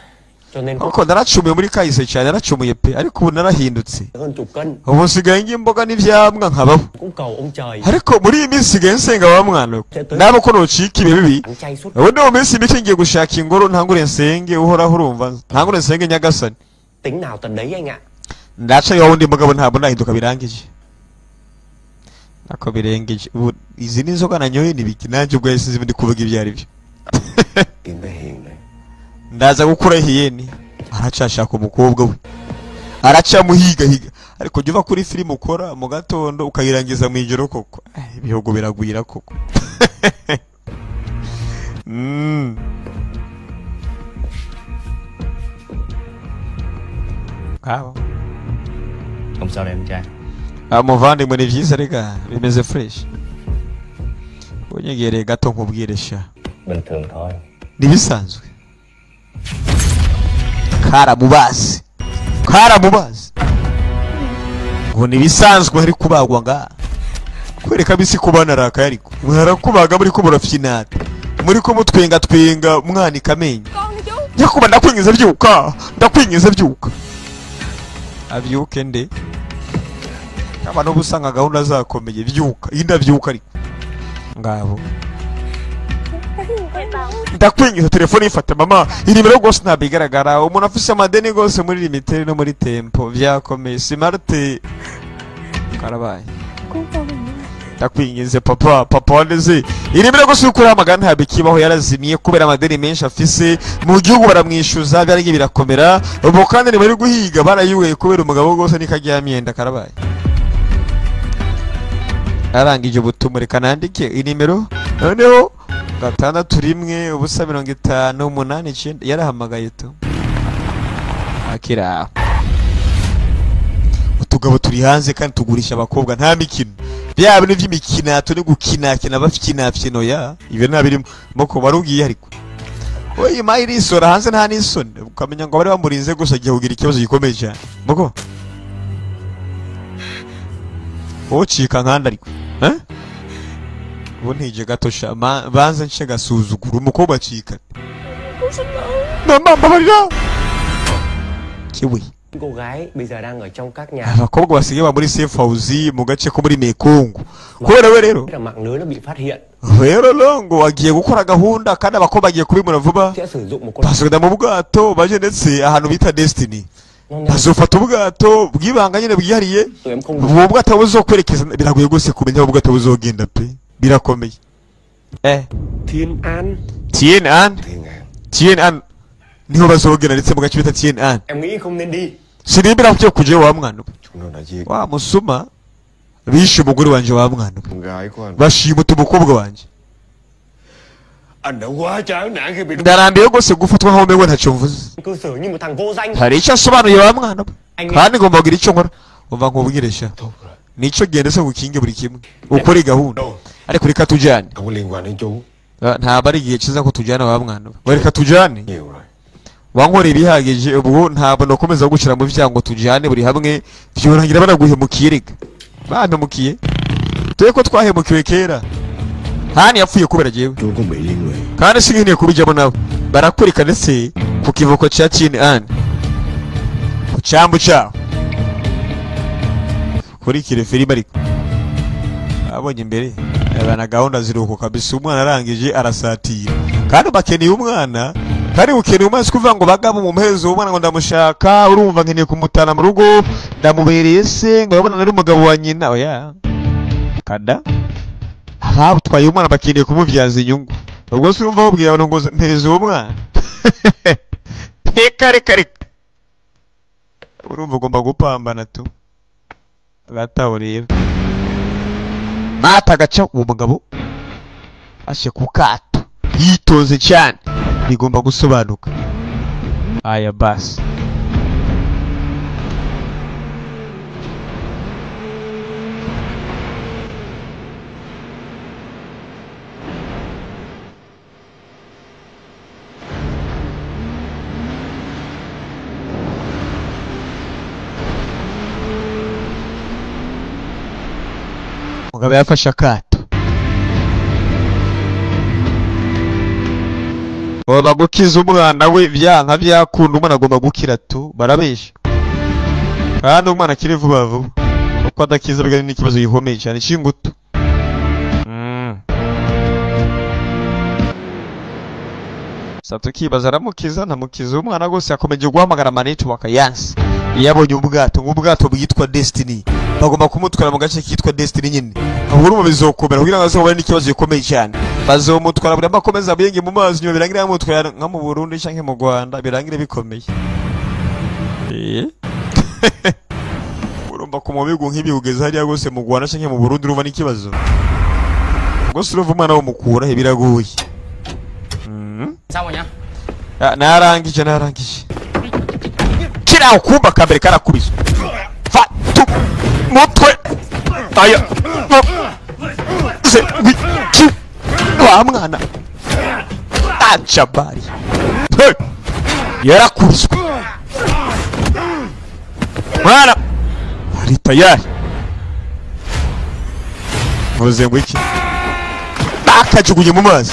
cho nên có Kuko naracumuye muri kahise cyane, naracumuye pe, ariko ubu narahindutse. hơn chục cân. Ubu nsigaye ndya imboga n'ivyamwa nkabaho. Cũng cầu ông trời Ariko muri iyi minsi nsigaye nsenga wa mwana we, naba ko nocika ibihe bibi. ăn chay suốt Ubu ni mu minsi mike ngiye gushaka ingoro ntangure nsenge uhoraho, urumva, ntangure nsenge Nyagasani. Tính nào tận đấy anh ạ. Ndaca iwawe undi mugabo, ntabwo nahinduka birangije, nako birengeje. Ubu izi ni inzoga nanyoye ni biki? Nanjye ubwo sinzi ndi kuvuga ibyo ari byo. Tìm bé Hiền này. Ndaza gukura hiyeni. Aracashaka umukobwa we, aracamuhigahiga. Ariko jya uva kuri filime ukora mu gatondo ukayirangiza mu ijoro koko. Ibihugu biragwira koko. Ngabo. Không sao đâu em trai. Ah, muvandimwe, ni byiza reka, bimeze fresh. Unyegereye gato nkubwire sha. Bình thường thôi. Ntibisanzwe, karamubazi karamubazi ngo ntibisanzwe. Hari kubagwa ngaha kwereka bisi kubana arakaye, ariko murakubaga muri ko murafyinata, muri ko mutwenga twenga mwanika amenyo. Nyakuba, ndakwingiza byuka, ndakwingiza byuka. Abyuke nde? Abantu uba usanga gahunda zakomeye. Byuka iyi, ndabyuka ariko ngabo. Ndakwingiza telefone ifata mama inimero rwose ntabwo igaragara. Umuntu afise amadeni rwose muri limited no muri tempo byakomeye. Smart karabaye. Ndakwinginze papa, papa wandeze inimero rwose uri kuramagana ntabwo ikibaho, yarazimiye kubera amadeni menshi afise mu gihugu, baramwishyuza byaragiye birakomera. Ubu kandi ntibari guhiga, barayugaye kubera umugabo rwose nikagira myenda. Karabaye, arangije ubutumwa. Reka nandike inimero noneho: 6 1 0 50 8 9. Yarahamagaye tu akira. Utugabo turi hanze kandi tugurisha abakobwa, nta mikino. Bya bintu by'imikinato no gukinakina bafinafino ya ibyo nta birimo moko barugiye. Ariko oyi mayi irisora hanze nta n'isoni, ukamenya ngo bari bamurinze gusa agiye kugira ikibazo gikomeye cyane moko ucika nkanda. Ariko eh ubu ntije gato sha, banze nce gasuzugura umukobwa acika. Mama, mbabarira kiwe. Cô gái bây giờ đang ở trong các nhà Abakobwa basigaye ba muri safe house mu gace ko muri Mekong kubera we rero là mạng lưới nó bị phát hiện rero longo agiye gukora gahunda kandi abakobwa bagiye kubimura vuba. Sẽ sử dụng một con Basubira mu bwato baje ndetse ahantu bita Destiny, bazofata ubwato bw'ibanga nyine bwihariye. Tụi em không Ubu bwato buzokwerekeza biragoye rwose kumenya aho ubwato buzogenda pe, birakomeye eh. Thiên An. Tien An. Thiên An. Tien An niho bazogenda ndetse mu gace bita Tien An. Em nghĩ không nên đi. Sinimbira kugiye kujayo wa mwana we. Chúng nó đã giết Wa musuma bishe umugore wanje wa mwana we. Con gái của anh. Bashimuta umukobwa wanje. Anh đã quá chán nản khi bị Ndarambiwe rwose gufatwa nkaho umengo ntacyo mvuze. Cư xử như một thằng vô danh. Hari icyo asobanuye wa mwana we, kandi ngomba kugira icyo nkora. Umva nkubwire sha, nicyo genda se ngukinge buri kimwe, ukore gahunda, ariko reka tujyane. Không có liên quan đến chú. Ah, ntabwo ari igihe cyiza ko tujyana wa mwana we, reka tujyane. Nhiều rồi. Wankoreye ibihagije, ubu ntabwo nakomeza gushyira mu byago ngo tujyane buri hamwe, byorangira banaguhemukiye. Reka bampemukiye dore ko twahemukiwe kera. Hani yapfuye kubera jyewe. Chú cũng bị liên lụy. Kandi sinkeneye kubijyamo nabo. Barakwereka ndetse ku kivuko cya Chini An, ku cyambu cyaho. Kurikire filime, ariko abonye imbere abana gahunda ziruko kabisa. Umwana arangije arasatira kandi bakeneye umwana, kandi ukeneye umwana si kuvuga ngo bagabo mu mpezo umwana ngo ndamushaka, urumva nkeneye kumutana mu rugo, ndamubereye se ngo urabona nari umugabo wa nyina. Oya kada, abatwaye umwana bakeneye kumubyaza inyungu. Ubwo se urumva babwira abantu ngo mpereza uwo mwana? Reka reka reka, urumva ugomba gupambana tu. Agataho rero mata agaca uwo mugabo ashe ku kato yitonze cyane, bigomba gusobanuka. Aya basi. Umugabo yafashe akato. Oba gukiza umwana we byanka byakunda, umwana agomba gukira tu, barabesha. Kandi umwana akiri vuba vuba. Uko adakiza bigari n'ikibazo gikomeye cyane cy'ingutu. Satukibaza aramukiza ntamukiza, umwana gose yakomeje guhamagara manito bakayanse. Yabonye ubwato, ubwato bwitwa Destiny. Bagomba kumutwara mu gace kitwa Destiny nyine. Ahubwo bizokomera kugira ngo azobone n'ikibazo gikomeye cyane. Bazomutwara buri makomeza biyenge mu mazi nyuma birangira yamutwara nka mu Burundi canke mu Rwanda birangire bikomeye. Urumva ko mu bigo nk'ibi ugeze hariya gose mu Rwanda canke mu Burundi urumva n'ikibazo. Gose urumva umwana wo mukura he biragoye. Sao rồi nhá? Narangije narangije. Kira ukumba kambere karakubiswe. Fatu mutwe. Aya. Se wiki. Wa mwana. Acabari. Hey. Yarakubiswe. Mwana. Ari tayari. Muze ngo iki? Bakajugunye mu mazi.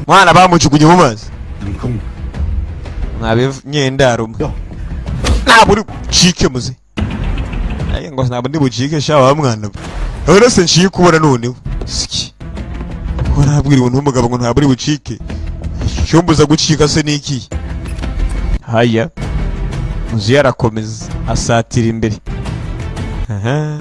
Mwana bamujugunye mu mazi. Mwabe nyendarumwe. Ntabwo uri bucike muze. Aye ngo ntabwo ndi bucike sha wa mwana. Uretse nshiye kubona noneho. Siki. Urabwira umuntu w'umugabo ngo ntabwo uri bucike. Cyombuza gucika se niki? Haya. Muze yarakomeza asatira imbere. Aha.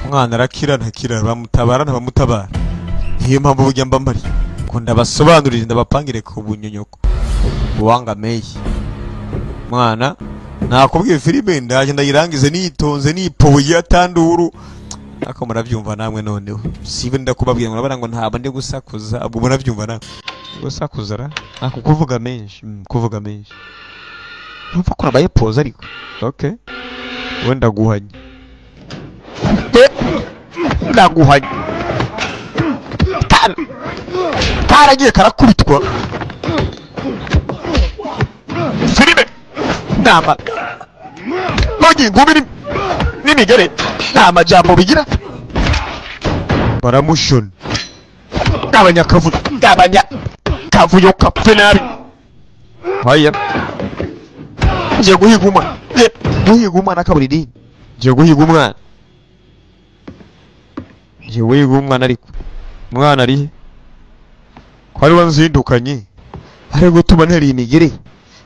Mwana arakira ntakira, bamutabara ntabamutabara. Niyo mpamvu burya mba mbari ngo ndabasobanurire ndabapangire ku bunyonyoko buwangameye. Mwana nakubwiye filime ndaje ndayirangize nitonze nipoye atanduru. Ako murabyumva namwe noneho. Sibe ndakubabwiye ngo murabara ngo ntabwo ndi gusakuza, ubwo murabyumva namwe. Gusakuza ra? Ako kuvuga menshi, kuvuga menshi. Numva ko nabaye pause ariko. Okay. Wenda guhanye. Ndaguhanye. Karagiye karakubitwa. Filime nama. Nogi ngumi n'imigere nta majambo bigira. Baramushona. Abanyakavuyo, abanyakavuyo kapfe nabi. Haya. Ngiye guhiga umwana. Guhiga umwana kaburi dini. Ngiye guhiga umwana. Ngiye guhiga umwana ariko. Umwana ari he? Ko ari wanzindukanye. Ari gutuma nteri imigere.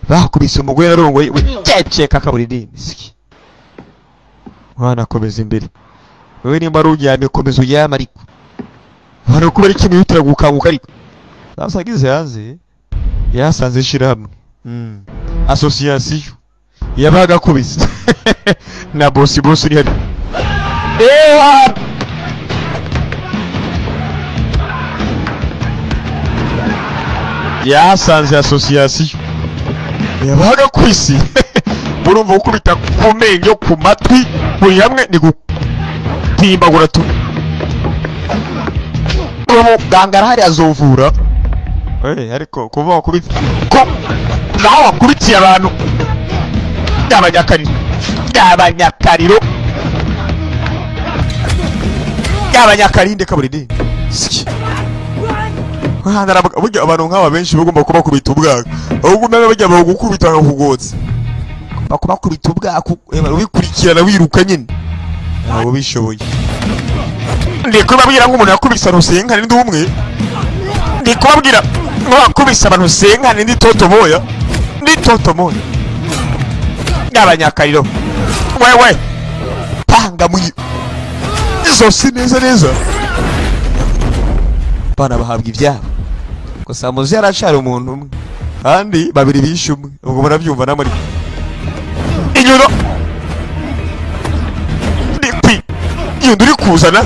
Bakubise umugore narongoye ceceka kaburi dini. Siki. Mwana komeza imbere. Wewe nimba ruryamye komeza uryama ariko. Hano kuba ari kimwe yutira gukanguka ariko. Sasa agize hanze yasanze shirahamwe. Association yabaga kubise. Na bosi bosi uri hari. Ewa! Yasanze association yabaga kwisi. Murumva ukubita ku menyo ku matwi buri hamwe ni gutimbagura tu. Muganga arahari azovura. Ariko kuva wakubita ko naho wakubitiye abantu y'abanyakariro y'abanyakariro y'abanyakarinde kaburi dini. Burya abantu nk'aba benshi bagomba kubakubita ubwako. Ahubwo umenya bajya bagukubita bakakugotsa. Bakubakubita ubwako ubikurikirana wiruka nyine. Ntabwo bishoboye. Ndi kubabwira ngo umuntu yakubise rusenkane ndi umwe. Ndi kubabwira ngo wakubise abantu senkane ndi toto moya. Ndi toto moya. Y'abanyakariro. Wewe. Panga munyi. Izo si neza neza. Bana bahabwa ibyabo. Gusa muzi yaracari umuntu umwe. Kandi babiri bishe umwe. Ubwo murabyumva namwe. Inyuno. Ndi inyundo uri kuzana.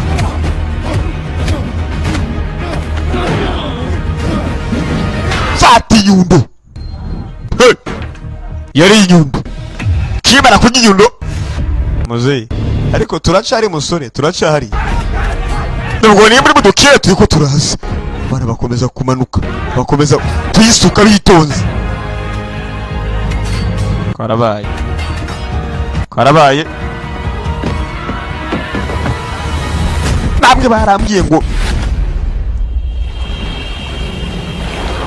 Fata inyundo. Hey. Yari inyundo. Kimara kurya inyundo. Muzeyi Ariko turacari musore, turacari. Nubwo ni muri mudukire turiko turaza. Bana bakomeza kumanuka, bakomeza tuyisuka bitonze. Karabaye. Karabaye. Nabwe barambwiye ngo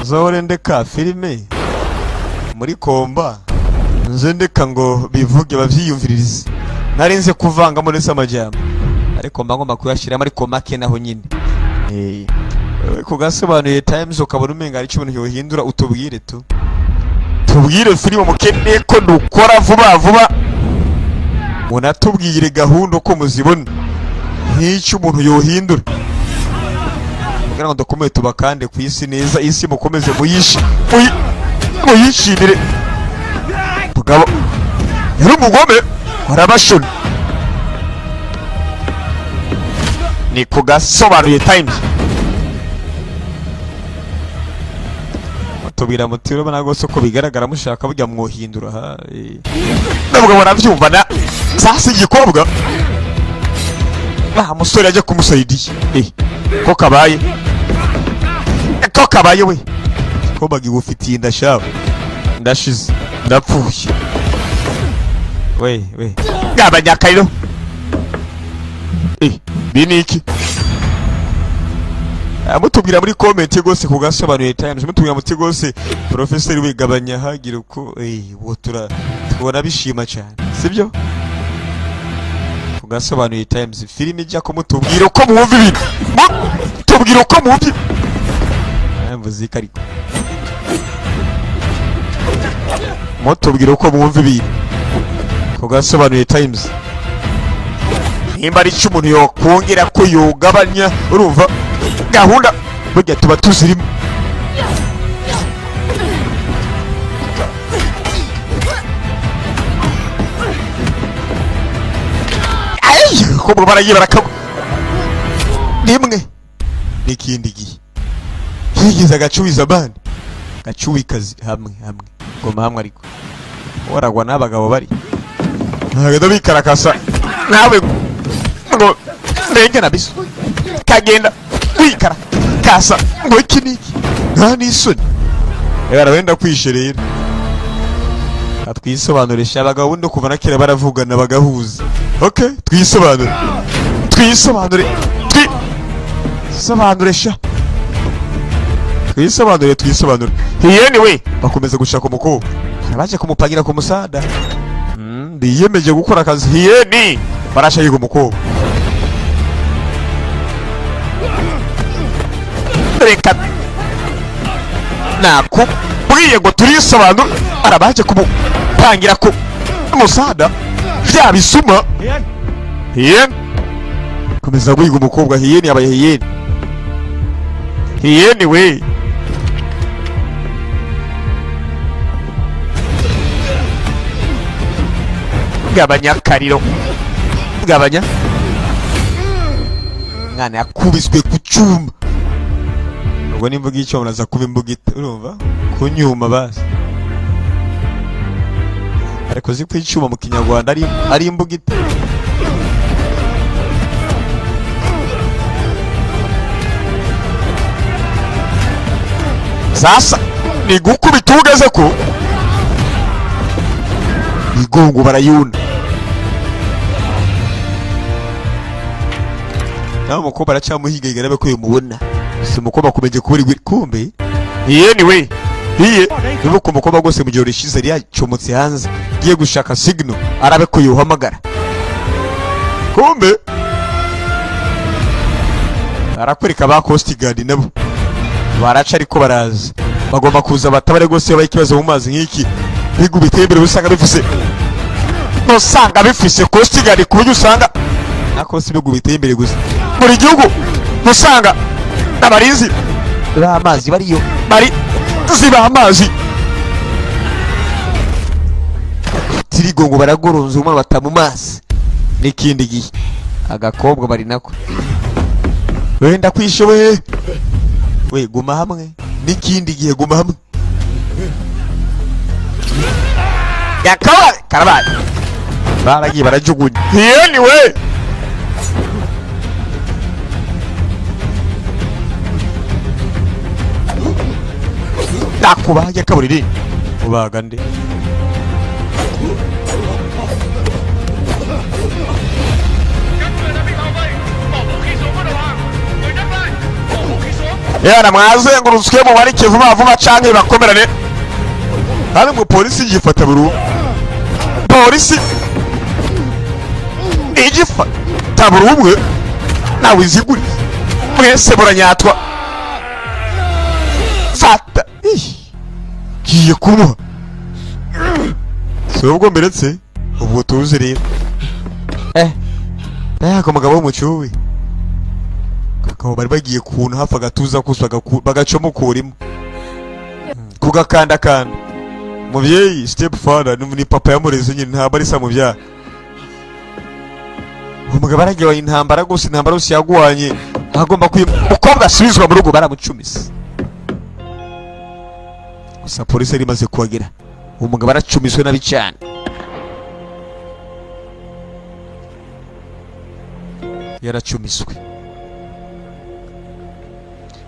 zore ndeka filime muri komba nze ndeka ngo bivuge bavyiyumviririze. Narinze kuvangamo nese amajambo ariko mba ngomba kuyashiramo ariko make naho nyine. Kugasobanuye Times ukabona umenga ari ikintu yohindura utubwire tu. Tubwire filime mukene ko dukora vuba vuba. Munatubwire gahunda uko muzibona. Nk'icyo umuntu yohindura. Kugira ngo dukomeye tubakande ku isi neza, isi mukomeze muyishi. Muyishimire. Mugabo yari umugome arabashona. Ni kugasobanuye Times. Tubwira muti urabona rwose ko bigaragara mushaka bujya mwohindura ha. Nabwo baravyumva na sasa igikobwa. Ah musore aje kumusaidiye. Ko kabaye. Ko kabaye we. Ko bagigufitiye ndashaba. Ndashize. Ndapfuye. We we. Gabanya kairo. Biniki. Mutubwira muri comment gose kugasobanuye Times, mutubwira muti gose professor wigabanya hagira uko wotura tubona bishima cyane, sibyo? Kugasobanuye Times filime ijya ko mutubwira uko mwumva ibintu. Mutubwira uko mwumva. Mvuze ariko. Mutubwira uko mwumva ibintu. Kugasobanuye Times. Nimba ari cyo umuntu yokongera ko yogabanya urumva gahunda burya tuba tuzirimo. Ay, ko baragiye barakagwa rimwe n'ikindi gihe higize agacuwiza abandi gacuwikazi hamwe hamwe ngoma hamwe ariko waragwa n'abagabo bari ntabwo bikarakasa nawe ngo ndengena biso kagenda wikara kasa ngo iki niki nta n'isoni rero wenda kwisherera atwisobanurisha abagabo bundi kuva na kera baravugana bagahuza. Okay, twisobanure twisobanure twisobanurisha twisobanure twisobanure. Hiyeni we bakomeza gushaka umukobwa baje kumupagira ku musada. Biyemeje gukora akazi. Hiyeni barashaka umukobwa. Reka nakubwiye ngo turisobanura arabaje kumupangira ku musada bya bisuma. Hiyeni komeza guhiga umukobwa. Hiyeni yabaye hiyeni. Hiyeni we gabanya kariro gabanya. Mwana yakubiswe ku cyuma. Ubwo nimvuga icyo muraza kuba imbugita urumva kunyuma basi. Ariko zi ko icyuma mu Kinyarwanda ari imbugita. Sasa ni gukubita ugeze ko igongo barayuna. Naho umukobwa aracyamuhiga igarabe ko yumubona. Si umukobwa akomeje kubura igwi kumbe. Hiyeni we. Hiye nuko umukobwa gose mu gihe rishize yari yacomotse hanze giye gushaka signal arabe ko yuhamagara. Kumbe arakwereka ba Coast Guard nabo baraca ariko baraza bagomba kuza batabare gose babaye ikibazo mu mazi nk'iki bigu bitembere usanga bifise no sanga bifise Coast Guard ku buryo usanga nako si bigu bitembere gusa buri gihugu usanga abarinzi b'amazi bariyo bari ziba amazi tirigongo baragoronza umwana bata mu mazi n'ikindi gihe agakobwa bari nako wenda kwishowe we guma hamwe n'ikindi gihe guma hamwe yakaba karabaye Baragiye barajugunya. Anyway, ndakubaye kaburiri ubaga nde yana mwazengurutswe mu barike vuba vuba canke bakomerane. Kandi mu polisi gifata buru polisi igifata buru umwe nawe iziguri mwese buranyatwa fata giye kumuha si ubwo mberetse ubwo tuzi rero yako mugabo w'umucuwi kakaba bari bagiye kuntu hafi agatuza kusa bagacomokurimo kugakanda kanda. Muvyeyi step father ni papa yamureze nyine ntabwo ari samuvyara. Umugabo aragiye intambara gose intambara yose yagwanye agomba umukobwa asubizwa mu rugo baramucumise. Gusa polisi yari imaze kuhagera umugabo aracumiswe nabi cyane. Yaracumiswe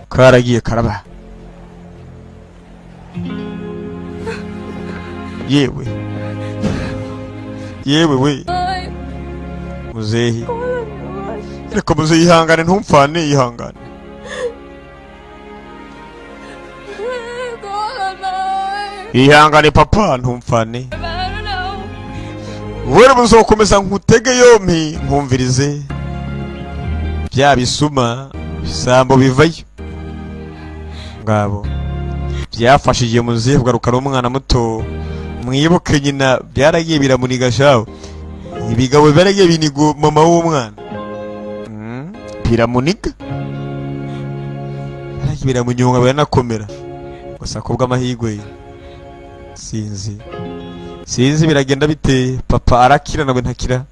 karagiye karaba. Yewe yewe we muzehi reka muzehi ihangane ntumfane ihangane. Ihangane papa ntumfane. Wewe muzokomeza nkutege yompi nkumvirize bya bisuma bisambo bivayo ngabo byafashije muzehe kugarukana umwana muto. Mwibuke nyina byaragiye biramuniga shawo ibigabo byaragiye binigo mama w'umwana biramuniga byaragiye biramunyonga biranakomera. Gusa kubwa amahirwe sinzi biragenda bite papa arakira nawe ntakira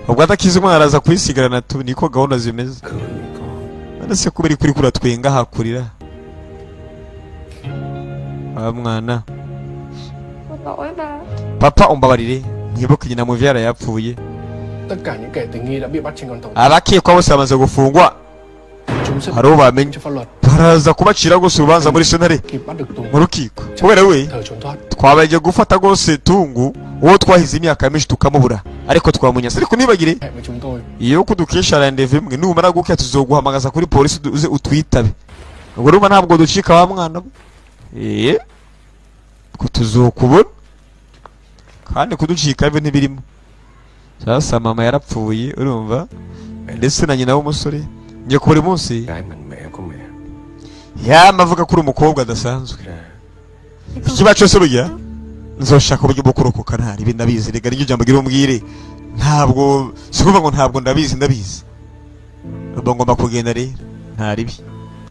ubwo atakize umwana araza kwisigarana tu niko gahunda zimeze. None se kubera kuri kuratwenga hakurira mwana papa umbabarire nkibuke nyina muvyara yapfuye. Abakekwa bose bamaze gufungwa hari bamenye baraza kubacira gose urubanza muri sentare mu rukiko kubera we twabaje gufata gose tungu uwo twahize imyaka myinshi tukamubura ariko twamunyase. Ariko nibagire iyo kudukesha rendez-vous imwe numara gukya tuzoguhamagaza kuri polisi uze utwitabe. Ubwo urumva ntabwo ducika wa mwana ko tuzokubona kandi kuducika ibe ntibirimo. Sasa mama yarapfuye urumva ndetse na nyina w'umusore ngiye kubura munsi yamavuga kuri umukobwa adasanzwe ikiba cyose burya nzoshaka uburyo bwo kurokoka ntari ibi ndabizi rega niryo jambo gira umbwire ntabwo sikuvuga ngo ntabwo ndabizi ndabizi ubwo ngomba kugenda rero ntari bi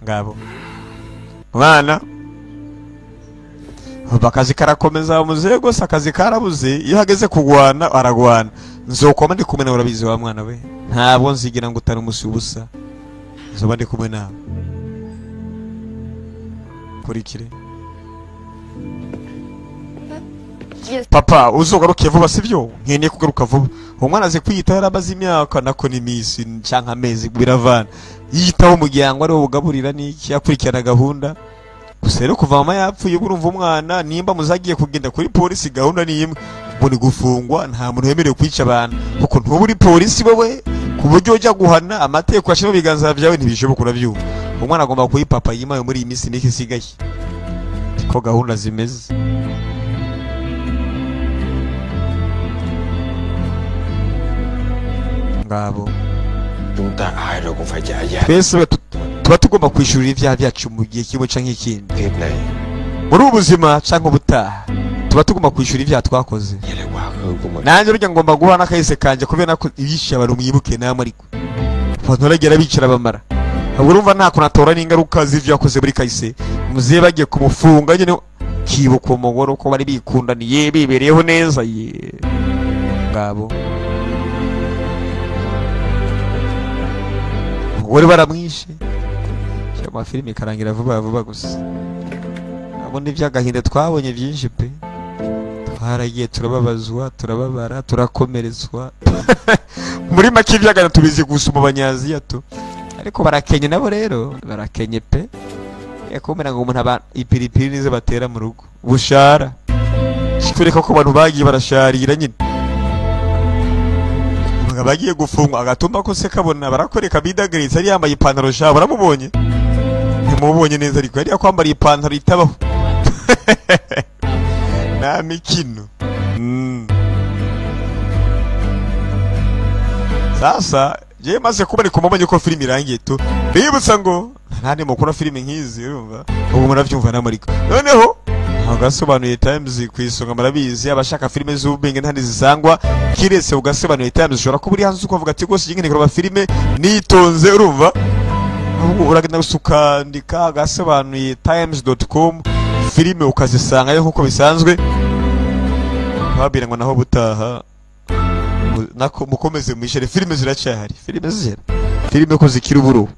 ngabo mwana akazi karakomeza muzehe gose akazi karabuze iyo hageze kugwana aragwana nzokoma ndi kumwe nawe urabizi wa mwana we ntabwo nzigira ngo utari umusi ubusa nzoba ndi kumwe nawe kurikire. Papa uzogaruke vuba sivyo nkeneye kugaruka vuba. Umwana aze kwiyitaho yarabaze imyaka nako ni imisi canke amezi biravana yitaho umuryango ari wo ugaburira n'iki akurikirana gahunda. Gusa rero kuva mama yapfuye urumva umwana nimba muzagiye kugenda kuri polisi gahunda ni imwe ngo ni gufungwa nta muntu wemerewe kwica abantu kuko ntuba uri polisi wewe ku buryo ujya guhana amategeko ashyira mu biganza byawe ntibishoboka urabyumva. Umwana agomba kuyipapa yimaye muri iyi minsi mike isigaye ko gahunda zimeze. Ngabo twese tuba tugomba kwishurira ibyaha byacu mu gihe kimwe canke ikindi muri ubu buzima canke ubutaha tuba tugomba kwishura ibyaha twakoze. Nanjye burya ngomba guha n'akahise kanje kubera ko ibishe abantu mwibuke namwe ariko abantu baragera bicara bamara ubwo urumva nta kuntu atora n'ingaruka z'ivyo yakoze muri kahise. Muzehe bagiye kumufunga nyine kibuka umugore uko bari bikundaniye bibereyeho neza ye ngabo umugore baramwishe. Amafilimi karangira vuba vuba gusa. Abo ni by'agahinda twabonye byinshi pe. Haragiye turababazwa, turababara, turakomerezwa. Muri make ibyagana tubizi gusa mu banyaziya tu. Ariko barakenye nabo rero, barakenye pe. Yakomera ngo umuntu aba ipiripiri nize batera mu rugo. Bushara. Kitwereka ko abantu bagiye barasharira nyine. Bagiye gufungwa agatumba ko se kabona barakoreka bidagaritse ari yambaye ipantaro sha baramubonye. Ntimubonye neza ariko yari yakwambara ipantaro itabaho. Na mikino. Sasa je maze kuba kumubonye ko filime irangiye tu. Bibutsa ngo ntandi mukora filime nkizi urumva. Ubu muravyumva namuriko. Noneho agasobanuye Times kwisonga marabizi abashaka filime z'ubwenge ntandi zisangwa kiretse ugasobanuye Times ushobora kuba uri hanze ukavuga ati gose ngiye kureba filime nitonze urumva. Ahubwo uragenda gusukandika agasobanuye times.com filime ukazisangayo nkuko bisanzwe. Babira ngo naho butaha nako mukomeze mwishere filime ziracyahari. Filime zira. Filime ko zikira uburu.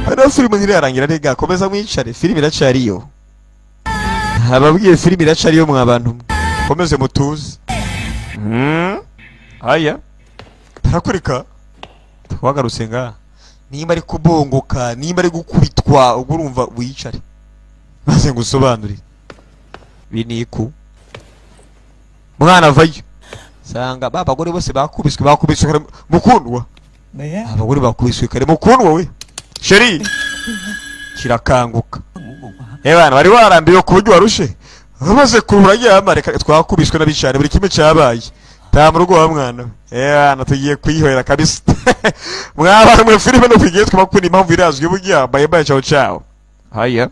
Hano filime ntirarangira rega komeza mwicare filime iracyariyo. Ababwiye filime iracariyo mwa bantu komeze mutuze. Aya tarakurika twagarutse nga nimba ari kubongoka nimba ari gukubitwa ubwo urumva wicare maze ngusobanurire biniku mwana avayo sanga baba bagore bose bakubiswe bakubiswe mukundwa abagore bakubiswe kare mukundwa we sheri kirakanguka. Ebana bari warambiwe ku buryo warushe bamaze kurura yamareka twakubiswe n'abicane buri kimwe cyabaye ta mu rugo wa mwana. Ebana tugiye kwihorera kabisa. Mwaba mwe filime no kwigiye twakunda impamvu irazwi burya. Bye bye ciao ciao. Haya.